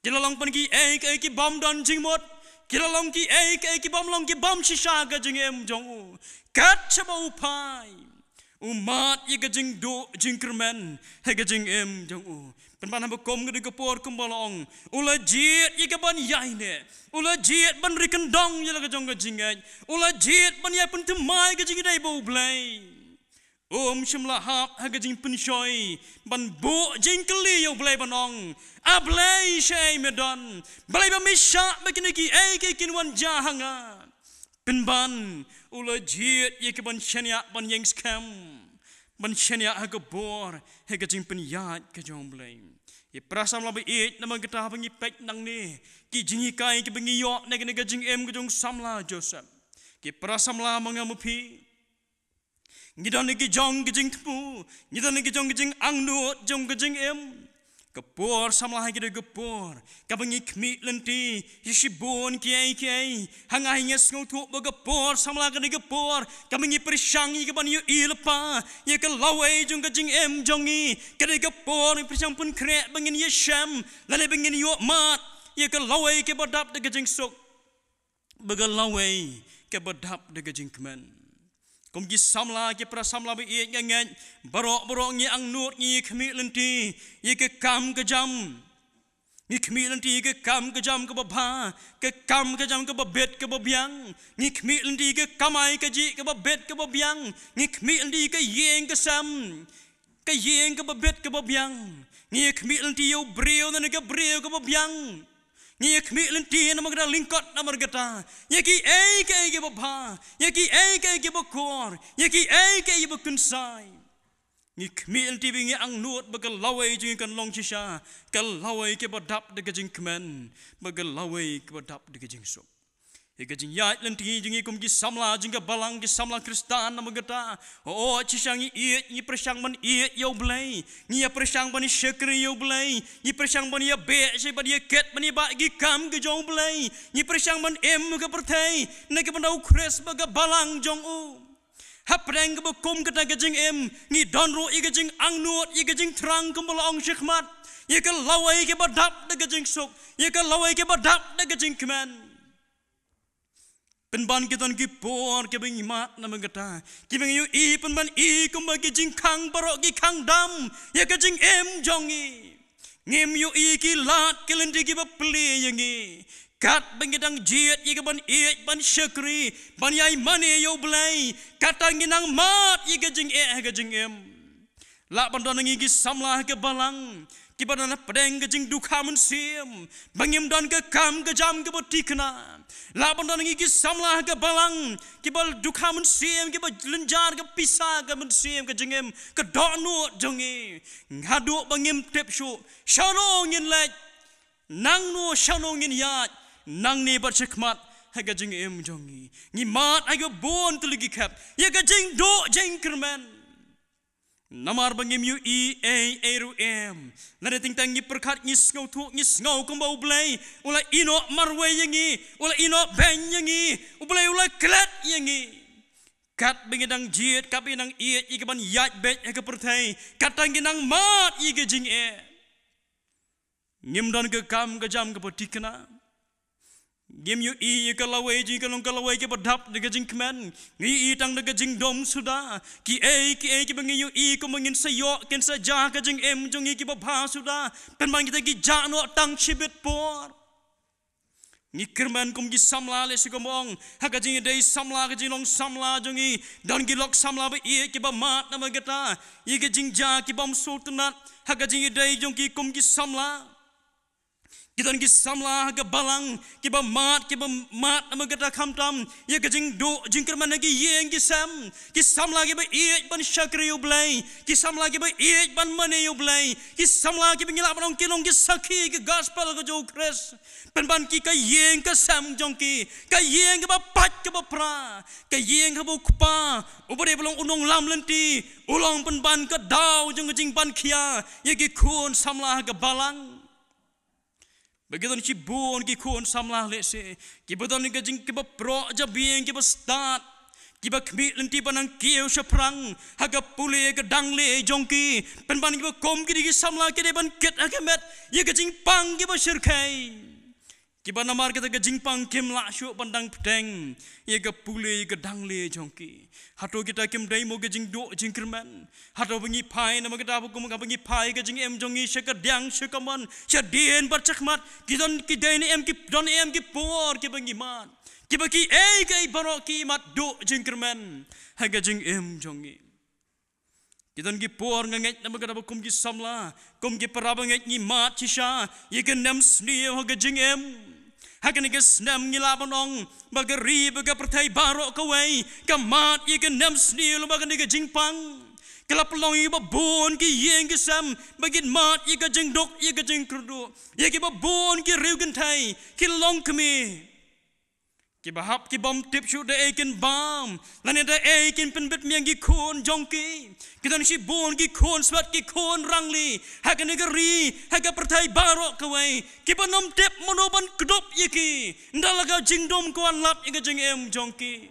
Ki la long pat kiei kiei ki bym don jingmut, ki la long kiei kiei ki bym long, ki bym shisha ha ka jingim jong u. Kat shaba u phai, u mad ïa ka jingduh jingkyrmen ha ka jingim jong u. Pynban haba kum kane ka por kumba la ong, u la jied ïa ka ban ïaineh, u la jied ban ri kyndong ïa la ka jong ka jingngeit, u la jied ban ïai pynthymmai ïa ka jingïadei bad U Blei. Um shym la hap ha ka jingpynshoi ban buh jingkylli ïa U Blei ban ong, A Blei, shaei me don? Balei ba me shah ba kine kiei kiei kin wan jia ha nga? Pynban u la jied ïa ka ban shaniah, ban ïeng skhem, ban shaniah ha ka bor, ha ka jingpynïaid ka jong U Blei. Ki para samla baieit, namar kata haba ngi peit nangne ki jinghikai kiba ngi ïoh na kane ka jingim ka jong u samla Joseph, ki para samla, ma nga ma phi, ngi don ha ki jong ki jingthmu, ngi don ha ki jong ki jingangnud jong ka jingim. Ka por samla ha kane ka por kaba ngi khmih lynti ïa shibun kiei kiei. Ha nga hi nga sngewthuh ba ka por samla ha kane ka por kaba ngi pyrshang ïa ka ban ïohi lypa ïa ka lawei jong ka jingim jong ngi. Kane ka por ngi pyrshang pynkhreh ba ngin ïashem lane ba ngin ïoh mad ïa ka lawei kaba dap da ka jingsuk, ba ka lawei kaba dap da ka jingkmen. Kum ki samla, ki para samla baieit, nga ngeit baroh baroh ngi angnud, ngi khmih lynti ïa ka kam ka jam. Ngi khmih lynti ïa ka kam ka jam kaba bha, ka kam ka jam kaba bit kaba biang. Ngi khmih lynti ïa ka kamai kajih kaba bit kaba biang. Ngi khmih lynti ïa ka ïing ka sem, ka ïing kaba bit kaba biang. Ngi khmih lynti ïa u briew ne ka briew kaba biang. Ngi khmih lynti namar kata, lyngkot namar kata, ïa kiei kiei kiba bha, ïa kiei kiei kiba kor, ïa kiei kiei kiba kynsai. Ngi khmih lynti ba ngi angnud ba ka lawei jong ngi kan long shisha ka lawei kaba dap da ka jingkmen, ba ka lawei kaba dap da ka jingsuk. Ïa ka jingïaid lynti jong ngi kum ki samla jong ka balang, ki samla Khristan namar kata, oh, shisha ngi ïeit, ngi pyrshang ban ïeit ïa U Blei, ngi ïa pyrshang ban ïa shakri ïa U Blei, ngi pyrshang ban ïa beh shi, ban ïa kit, ban ïa bah ki kam ka jong U Blei, ngi pyrshang ban im ha ka pyrthei na ka bynta U Khrist bad ka balang jong u. Hapdeng kaba kum kata ka jingim, ngi don ruh ïa ka jingangnud, ïa ka jingthrang kumba la ong shakhmat, ïa ka lawei kaba dap da ka jingsuk, ïa ka lawei kaba dap da ka jingkmen. Pynban ki don ki por kiba ngi mad namar kata, kiba ngi ïohi pynban i kumba ki jingkhang baroh ki khang dam ïa ka jingim jong ngi. Ngim ïohi ki lad ki lynti kiba plie ïa ngi. Katba ngi dang jied ïa ka ban ïeit, ban shakri, ban ïai mane ïa U Blei, kata ngi nang mad ïa ka jingeh ha ka jingim. Lah ban don ngi ki samla ha ka balang kiba don hapdeng ka jingdukha mynsiem, ba ngim don ka kam ka jam kaba thikna. Lah ban don ngi ki samla ha ka balang kiba dukha mynsiem, kiba lynjar ka pisa, ka mynsiem, ka jingim, ka dohnud jong ngi. Haduh ba ngim tip shuh shano ngin leit, nangno, shano ngin ïaid, nangne bad shakhmat ha ka jingim jong ngi. Ngi mad ha kiba bun tylli ki khep ïa ka jingduh jingkyrmen. Namar ba ngim ïohi ei ei ruh em. Lada teng teng ngi pyrkhat, ngi sngewthuh, ngi sngew kumba U Blei u la ïehnoh marwei ïa ngi, u la ïehnoh beiñ ïa ngi, U Blei u la klet ïa ngi. Katba ngi dang jied, katba ngi dang ïeit ïa kaban ïaid beit ha ka pyrthei, kata ngi dang mad ïa ka jingeh. Ngim don ka kam ka jam kaba thikna. Ngim ïohi ïa ka lawei jong ngi, ka long ka lawei kaba dap da ka jingkmen. Ngi ïohi tang da ka jingdum suda. Kiei kiei kiba ngi ïohi kumba ngin sa ïoh, kin sa jia ha ka jingim jong ngi, kiba bha suda. Pynban kita ki jah noh tang shibit por. Ngi kyrmen kum ki samla, lehse kumba ong, ha ka jingïadei samla, ka jinglong samla jong ngi, don ki lok samla ba ïeit, kiba mad namar kata ïa ka jingjia, ki bym sngewtynnat ha ka jingïadei jong ki kum ki samla. Ki don ki samla ha ka balang kiba mad, kiba mad namar kata, khamtam ïa ka jingduh jingkyrmen ha ki ïing ki sem. Ki samla kiba ïeit ban shakri ïa U Blei, ki samla kiba ïeit ban mane ïa U Blei, ki samla kiba ngi lah ban ong ki long ki sakhi ka gospel ka jong U Khrist. Pynban ki, ka ïing ka sem jong ki, ka ïing kaba pait kaba pra, ka ïing kaba u kpa uba dei ba long u nonglam lynti u long pynban ka daw jong ka jingban khia ïa ki khun samla ha ka balang. Ba ki don shibun ki khun samla lehse kiba don ka jing, kiba proh jabieng, kiba stad, kiba khmih lynti ban nang kiew shaphrang ha ka pule ka dangle jong ki. Pynban kiba kum ki dei ki samla, ki dei ban kit ha ka met ïa ka jingpang kiba shyrkhei, kiba namar kata ka jingpang kim lah shuh ban dang bteng ïa ka pule ïa ka dangle jong ki. Hato kita kim dei mo ka jingduh jingkyrmen? Hato ba ngi phai namar kata ba kum ka ba ngi phai ka jingim jong ngi sha kadiang sha kamon, sha dien bad shakhmat, ki don, ki dei ne em, ki don em ki por kiba ngi mad, kiba kiei kiei baroh ki mad duh jingkyrmen ha ka jingim jong ngi? Ki don ki por nga ngeit namar kata ba kum ki samla, kum ki para bangeit, ngi mad shisha ïa ka nemsniew ha ka jingim. Ha kane ka snem ngi lah ban ong ba ka ri bad ka pyrthei baroh kawei ka mad ïa ka nemsniew lyngba kane ka jingpang. Ka la pynlong ïa kiba bun ki ïing ki sem ba kin mad ïa ka jingduk, ïa ka jingkyrduh, ïa kiba bun ki riew kynthei ki long kmie, kiba hap, ki bym tip shuh da ei kin bam lane da ei kin pynbit miang ki khun jong ki. Ki don shibun ki khun swet, ki khun rangli ha kane ka ri, ha ka pyrthei baroh kawei, kiba nym tip mano ban kdup ïa ki, ynda la ka jingdum ka wan lap ïa ka jingim jong ki.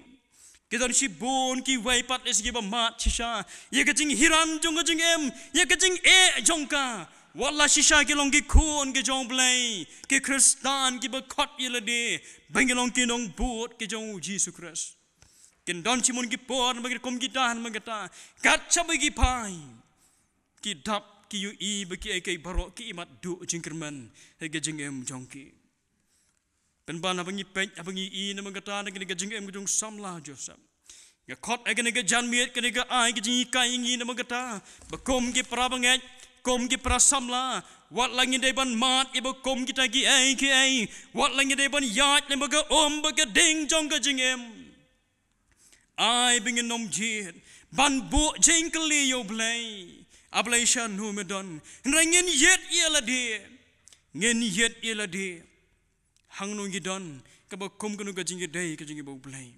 Ki don shibun kiwei pat lehse kiba mad shisha ïa ka jinghiran jong ka jingim, ïa ka jingeh jong ka. Wat la shisha ki long ki khun ki jong U Blei, ki Khristan kiba khot ïa lade ba ngi long ki nongbud ki jong U Jisu Khrist. Kin don shibun ki por namar ki kum kita, namar kata kat shaba ki phai, ki dap, ki ïohi ba kiei kiei baroh ki mad duh jingkyrmen ha ka jingim jong ki. Pynban haba ngi peit, haba ngi ïohi namar kata na kane ka jingim ka jong u samla Joseph, nga khot ha kane ka janmiet, kane ka ai ka jinghikai ïa ngi namar kata ba kum ki para bangeit, kum ki para samla, wat la ngi dei ban mad ïa ba kum kita kiei kiei, wat la ngi dei ban ïaid lyngba ka um bad ka ding jong ka jingim, ai ba ngin nym jied ban buh jingkylli ïa U Blei, A Blei, shano me don? Hynrei ngin ïeit ïa lade, ngin ïeit ïa lade. Hangno ngi don kaba kum kano ka jingïadei ka jong ngi bad U Blei?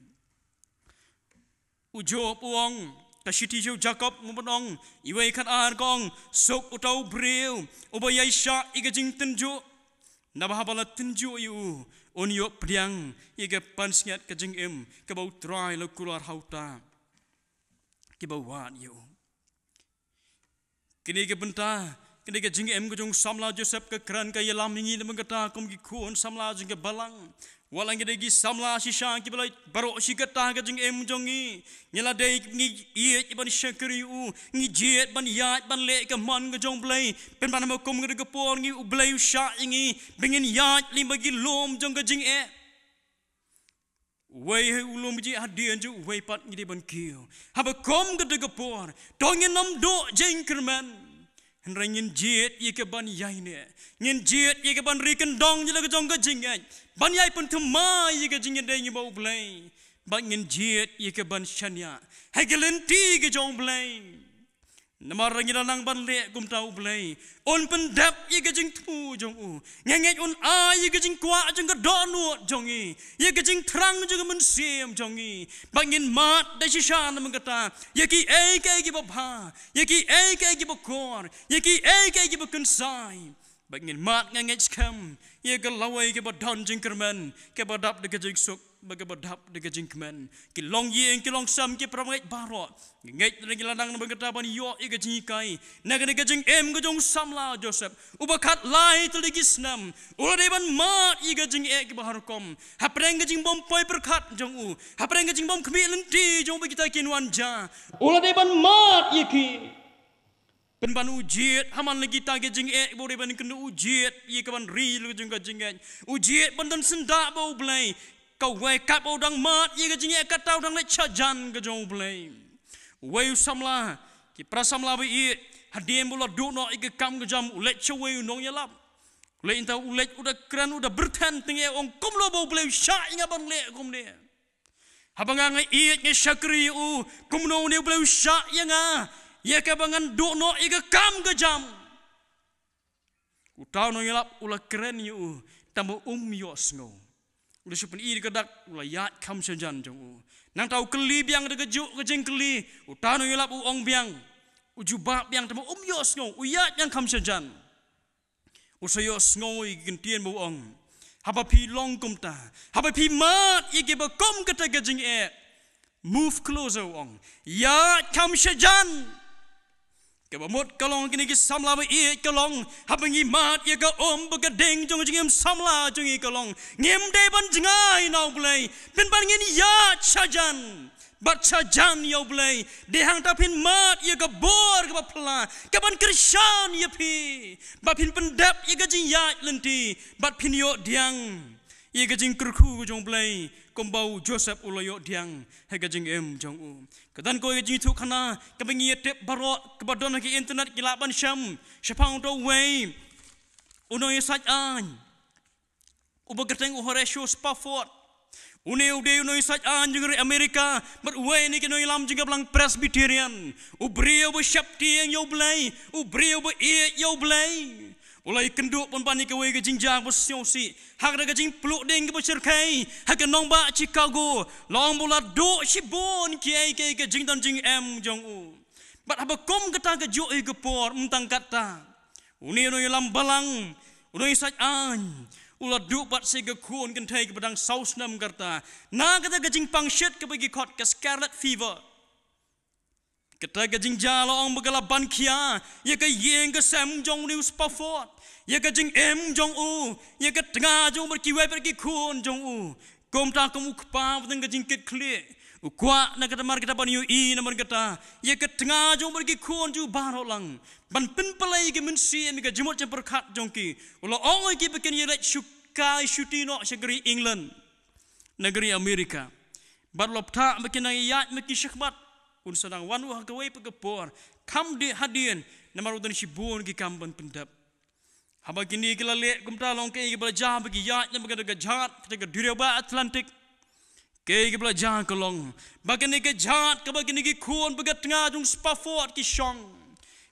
U Job u ong, ka shithi sha u Jakob, u ban ong, uwei khatar ka ong, suk uta u briew uba ïaishah ïa ka jingtynjuh, naba haba la tynjuh ïa u, un ïoh pdiang ïa ka pansngiat ka jingim kaba U Trai u la kular ha uta, kiba wad ïa u. Kine ki bynta, kine ki jingim ka jong u samla Joseph ka kren, ka ïalam ïa ngi namar kata kum ki khun samla jong ka balang. Wat la ngi dei ki samla shisha kiba la baroh shi katta ka jingim jong ngi, ngi la dei, ngi ïeit ban shakri ïa u, ngi jied ban ïaid ban leh ka mon ka jong U Blei. Pynban ha kum ka dei ka por ngi, U Blei u shah ïa ngi ba ngin ïaid lyngba ki lum jong ka jingeh. Uwei ha u lum jong ngi hadien jong uwei pat ngi dei ban kiew. Haba kum ka dei ka por, to ngin nym duh jingkyrmen. Hynrei ngin jied ïa ka ban ïaineh, ngin jied ïa ka ban ri kyndong ïa la ka jong ka jingngeit, ban ïai pynthymmai ïa ka jingïadei bad U Blei. Bad ngin jied ïa ka ban shaniah ha ka lynti ka jong U Blei. Namar ngi la nang ban leh kumta, U Blei un pyndep ïa ka jingthmu jong u. Nga ngeit un ai ïa ka jingkwah jong ka dohnud jong ngi, ïa ka jingthrang jong ka mynsiem jong ngi. Bad ngin mad da shisha namar kata ïa kiei kiei kiba bha, ïa kiei kiei kiba kor, ïa kiei kiei kiba kynsai. Bad ngin mad, nga ngeit, skhem ïa ka lawei kaba don jingkyrmen, kaba dap da ka jingsuk bad kaba dap da ka jingkmen. Ki longïing, ki longsem, ki parabangeit baroh, nga ngeit ngi la nang namar kata ban ïoh ïa ka jinghikai na kane ka jingim ka jong u samla Joseph, uba khatlai tylli ki snem u la dei ban mad ïa ka jingeh kiba har rukom hapdeng ka jingbym poi pyrkhat jong u, hapdeng ka jingbym khmih lynti jong u bad kita ki nongjia. U la dei ban mad ïa ki. Pynban u jied ha man la kita ki jingeh ba u dei ban kynduh, u jied ïa ka ban ri la ka jong ka jingngeit, u jied ban don syndah bad U Blei. Kawei katba u dang mad ïa ka jingeh, kata u dang leit sha jan ka jong U Blei. Uwei u samla, ki para samla ba ïeit, hadien ba u la duh noh ïa ka kam ka jam, u leit sha uwei u nongïalap. U leit, ynda u leit, u da kren, u da byrthen tyngeh, u ong, kumno ba U Blei u shah ïa nga ban leh kumne. Haba nga nga ïeit, nga shakri ïa u, kumno une U Blei u shah ïa nga, ïa kaba ngan duh noh ïa ka kam ka jam. Uta u nongïalap u la kren ïa u, tangba um ïohsngew. U la shu pyni da ka dak, u la ïaid kham shajan jong u. Nangta u kylli biang da kajuh ka jingkylli, uta u nongïalap u ong biang, u jubab biang, tangba um ïohsngew, u ïaid biang kham shajan. U sa ïohsngew ïa ki kyntien ba u ong. Haba phi long kumta, haba phi mad ïa kiba kum kata ka jingeh, move closer, u ong, ïaid kham shajan. Kaba mut ka long, kine ki samla ba ïeit, ka long, haba ngi mad ïa ka um bad ka ding jong ka jingim samla jong ngi, ka long, ngim dei ban jngai na U Blei, pynban ngin ïaid shajan. Bad shajan ïa U Blei, dei hangta phin mad ïa ka bor kaba phylla, kaban kyrshan ïa phi, ba phin pyndep ïa ka jingïaid lynti, bad phin ïoh diang ïa ka jingkyrkhu ka jong U Blei, kumba u Joseph u la ïoh diang ha ka jingim jong u. Ka don kawei ka jingïathuhkhana kaba ngi ïa tip baroh, kaba don ha ki internet, ki lah ban shem shaphang uta uwei u nongïasaid aiñ uba kyrteng u Horatio Spafford. Une u dei u nongïasaid aiñ jong ka ri Amerika, bad uwei na ki nongïalam jong ka balang Presbyterian. U briew ba sheptieng ïa U Blei, u briew ba ïeit ïa U Blei. U la ïakynduh pynban ïa kawei ka jingjia ba sngewsih ha kata ka jingpluh ding kaba shyrkhei ha ka nongbah Chicago. La ong ba u la duh shibun kiei kiei ka jingdon jingem jong u. Bad haba kum kata kajuh hi ka por, ym tang katta, une u nongïalam balang, u nongïasaid aiñ, u la duh pat sa ka khun kynthei kaba dang saw snem ka rta, na kata ka jingpang shit kaba ki khot ka scarlet fever. Kata ka jingjia, la ong ba ka la ban khia ïa ka ïing ka sem jong une u Spafford, ïa ka jingim jong u, ïa ka tnga jong u bad kiwei pat ki khun jong u. Kumta kum u kpa ba tang ka jingkitkhlieh, u kwah na kata mar kata ban ïohi namar kata ïa ka tnga jong u bad ki khun jong u baroh lang, ban pynpalei ïa ka mynsiem, ïa ka jingmut jingpyrkhat jong ki. U la ong ïa ki ba kin ïaleit shu kai shuti noh sha ka ri England, na ka ri Amerika. Bad u la bthah ba kin nang ïaid ma ki shakhmat. Un sa nang wan u ha kawei pat ka por, kham dei hadien, namar u don shibun ki kam ban pyndep. Haba kine ki la leh kumta, la ong kaei kaba la jia ba ki ïaid na bynta ka jhat, kata ka duriaw ba Atlantic. Kaei kaba la jia ka long ba kane ka jhat kaba kine ki khun bad ka tnga jong u Spafford ki shong,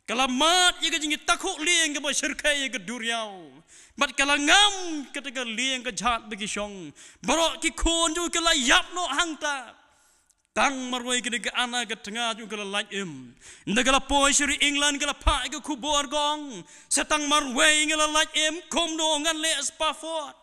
ka la mad ïa ka jingïatakhuh lieng kaba shyrkhei ïa ka duriaw. Bad ka la ngam kata ka lieng ka jhat ba ki shong. Baroh ki khun jong u ki la ïap noh hangta. Tang marwei kane ka Anna ka tnga jong u ka la lait im. Ynda ka la poi sha ri England ka la phah ïa ka khubor, ka ong, sa tang marwei nga la lait im, kumno ngan leh Spafford.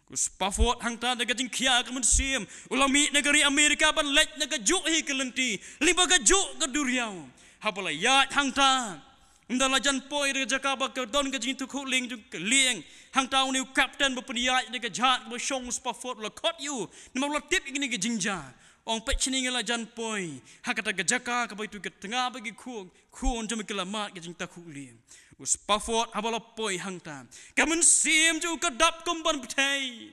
U Spafford hangta da ka jingkhia ka mynsiem u la mih na ka ri Amerika ban leit na kajuh hi ka lynti, lyngba kajuh ka duriaw. Haba la ïaid hangta, ynda la jan poi da ka jaka ba ka don ka jingïatakhuh lieng jong ka lieng, hangta une u kapten ba pynïaid da ka jhat ba shong u Spafford u la khot ïa u, namar u la tip ïa kine ki jingjia. Ong, peit shane, nga la jan poi ha kata ka jaka kaba ïa tu ka tnga bad ki khun, khun jong me ki la mad ka jingïatakhuh lieng. U Spafford haba la poi hangta, ka mynsiem jong u ka dap kum ban bthei.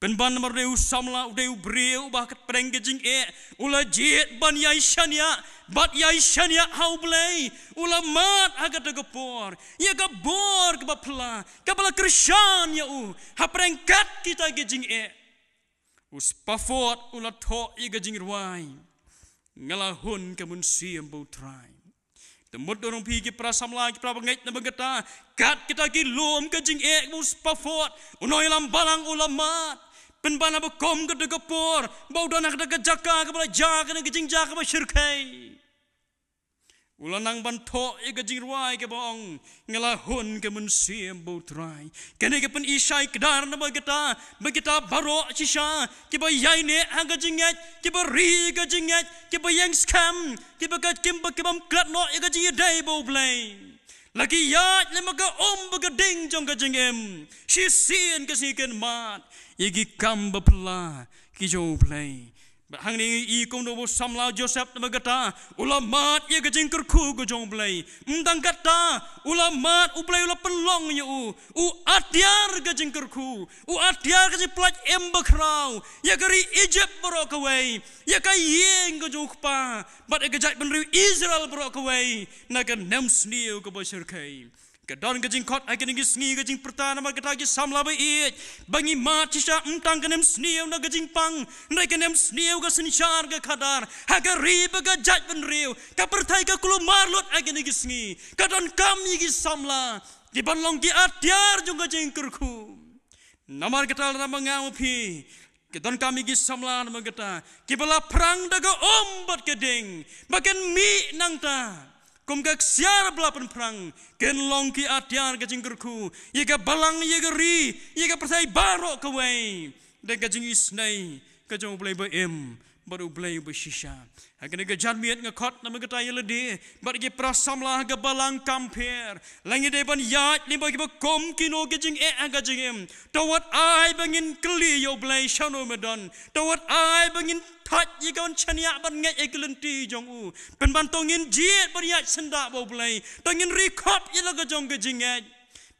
Pynban namar u dei u samla, u dei u briew uba ha ka pdeng ka jingeh, u la jied ban ïai shaniah bad ïai shaniah ha U Blei. U la mad ha kata ka por ïa ka bor kaba phylla kaba la kyrshan ïa u ha pdeng kat kita ki jingeh. U Spafford u la thoh ïa ka jingrwai, Nga la hun ka mynsiem ba U Trai. Te mut da u ong phi ki para samla, ki para bangeit, namar kata, kat kita ki lum ka jingeh, u Spafford, u nongïalam balang u la mad. Pynban haba kum kata ka por ba u don ha kata ka jaka kaba la jia kane ka jingjia kaba shyrkhei, u la nang ban thoh ïa ka jingrwai kaba ong, Nga la hun ka mynsiem ba U Trai. Kane ka pyni shai kdar namar kata ba kita baroh shisha kiba ïaineh ha ka jingngeit, kiba ri ka jingngeit, kiba ïeng skhem, kiba ka kim ba kibym klet noh ïa ka jingïadei bad U Blei, la ki ïaid lem bad ka um bad ka ding jong ka jingim. Shisien ka sngi kin mad ïa ki kam ba phylla ki jong U Blei. Bad hangne ngi i kumno ba u samla Joseph namar kata u la mad ïa ka jingkyrkhu ka jong U Blei. Ym tang kata, u la mad, U Blei u la pynlong ïa u, u atiar ka jingkyrkhu, u atiar ka jingpyllait im bakhraw ïa ka ri Egypt baroh kawei, ïa ka ïing ka jong u kpa bad ïa ka jaitbynriew Israel baroh kawei na ka nemsniew kaba shyrkhei. Ka don ka jingkhot ha kine ki sngi ka jingpyrta namar kata ki samla ba ïeit, ba ngi mad shisha ym tang ka nemsniew na ka jingpang, hynrei ka nemsniew ka synshar ka khadar ha ka ri bad ka jaitbynriew. Ka pyrthei ka kulmar lut ha kine ki sngi, ka donkam ïa ki samla kiban long ki atiar jong ka jingkyrkhu. Namar kata lada ma nga ma phi, ka donkam ïa ki samla namar kata kiba la phrang da ka um bad ka ding ba kin mih nangta kum ka ksiar ba la pynphrang, kin long ki atiar ka jingkyrkhu ïa ka balang, ïa ka ri, ïa ka pyrthei baroh kawei da ka jingisynei ka jong U Blei ba im bad U Blei ba shisha. Ha kane ka janmiet nga khot namar kata ïa lade bad ki para samla ha ka balang Kampher, la ngi dei ban ïaid lyngba kiba kum kino ki jingeh ha ka jingim. To wat ai ba ngin kylli ïa U Blei shano me don. To wat ai ba ngin thait ïa ka ban shaniah ban ngeit ïa ki lynti jong u. Pynban to ngin jied ban ïaid syndah bad U Blei. To ngin ri khop ïa la ka jong ka jingngeit.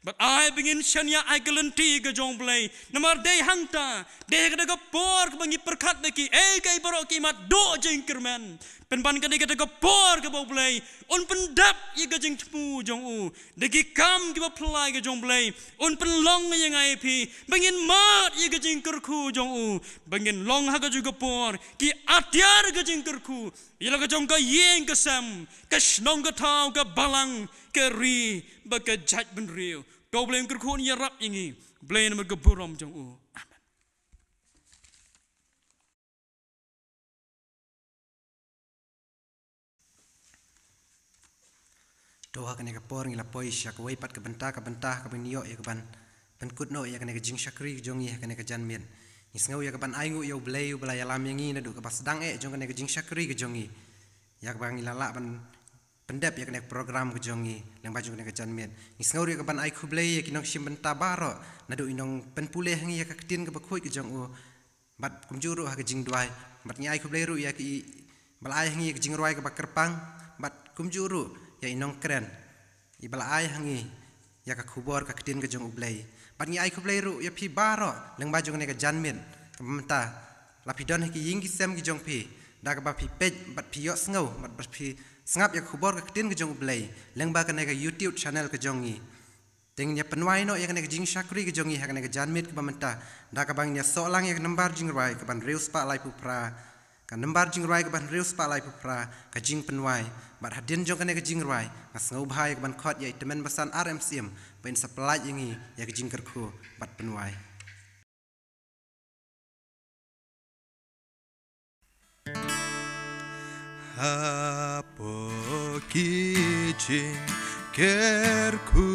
Bad ai ba ngin shaniah ïa ka lynti ka jong U Blei. Namar dei hangta, dei ha kata ka por kaba ngi pyrkhat da kiei kiei baroh ki mat duh jingkyrmen. Pynban ka dei kata ka por kaba U Blei un pyndep ïa ka jingthmu jong u da ki kam kiba phylla ka jong U Blei. Un pynlong ïa nga ïa phi ba ngin mad ïa ka jingkyrkhu jong u, ba ngin long ha ka jong ka por ki atiar ka jingkyrkhu ïa la ka jong ka ïing ka sem, ka shnong ka thaw, ka balang, ka ri bad ka jaitbynriew. To U Blei un kyrkhu un ïarap ïa ngi. Blei namar ka burom jong u. Amen. To ha kane ka por ngi la poi sha kawei pat ka bynta, ka bynta kaba ngi ïoh ïa kaban pynkut noh ïa kane ka jingshakri ka jong ngi ha kane ka janmiet. Ngi sngew ïa kaban ainguh ïa U Blei uba la ïalam ïa ngi naduh kaba sdang eh jong kane ka jingshakri ka jong ngi, ïa kaba ngi la lah ban pyndep ïa kane ka program ka jong ngi lyngba jong kane ka janmiet. Ngi sngew ruh ïa kaban ai khublei ïa ki nongshim bynta baroh naduh i nongpynpule ha ngi ïa ka ktien kaba khuid ka jong u. Bad kumjuh ruh ha ka jingduwai. Bad ngi ai khublei ruh ïa ki ba la ai ha ngi ïa ka jingrwai kaba kyrpang. Bad kumjuh ruh ïa i nongkren iba la ai ha ngi ïa ka khubor ka ktien ka jong U Blei. Bad ngi ai khublei ruh ïa phi baroh lyngba jong kane ka janmiet kaba mynta. La phi don ha ki ïing ki sem ki jong phi, da kaba phi peit bad phi ïohsngew bad bad phi sngap ïa ka khubor ka ktien ka jong U Blei lyngba kane ka YouTube channel ka jong ngi. Te ngin ïa pynwai noh ïa kane ka jingshakri ka jong ngi ha kane ka janmiet kaba mynta da kaba ngin ïa soh lang ïa ka nambar jingrwai kaban hynriew spah laiphew phra. Ka nambar jingrwai kaban hynriew spah laiphew phra, ka jingpynwai. Bad hadien jong kane ka jingrwai nga sngewbha ïa kaban khot ïa i Tymmen Basan R M Syiem ba in sa pynlait ïa ngi ïa ka jingkyrkhu bad pynwai. Hapoh ki jingkyrkhu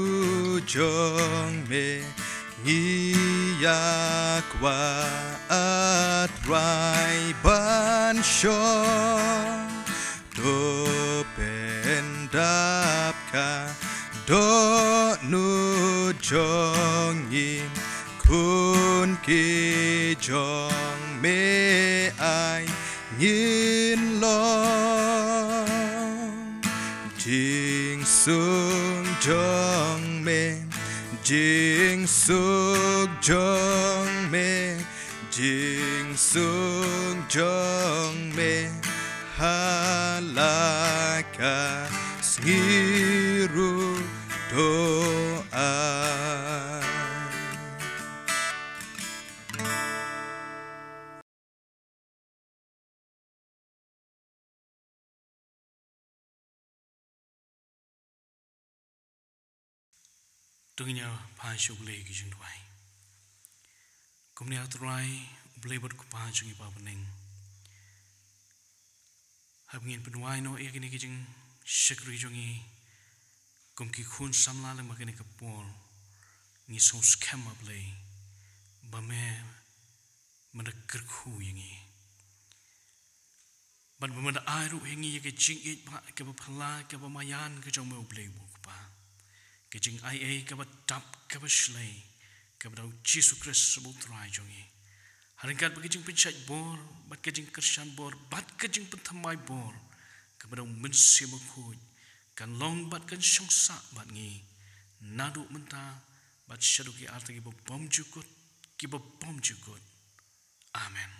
jong me ngi ïa kwah, A Trai, ban shong. To pyndap ka dohnud jong ngi, khun ki jong me ai ngin long. Jingsuk jong me, jingsuk jong me, Jingsuk jong me ha la ka sngi ruh to ai. To ngin ïa pan sha U Blei ki jingduwai. Kumne A Trai, U Blei bad U Kpa jong ngi ba ha bneng, haba ngin pynduwai noh ïa kine ki jingshakri jong ngi kum ki khun samla lem ha kane ka por, ngi sngewskhem, A Blei, ba me, men da kyrkhu ïa ngi. Bad ba men da ai ruh ïa ngi ïa ka jingïeit ba kaba phylla, kaba maïan ka jong me, U Blei U Kpa. Ka jingaiei kaba dap, kaba shlei, kaba da U Jisu Khrist U Trai jong ngi. Ha ryngkat bad ka jingpynshait bor, bad ka jingkyrshan bor, bad ka jingpynthymmai bor, kaba da U Mynsiem Bakhuid, kan long bad kan shong sah bad ngi naduh mynta bad shaduh ki ar tylli kiba bymjukut, kiba bymjukut. Amen.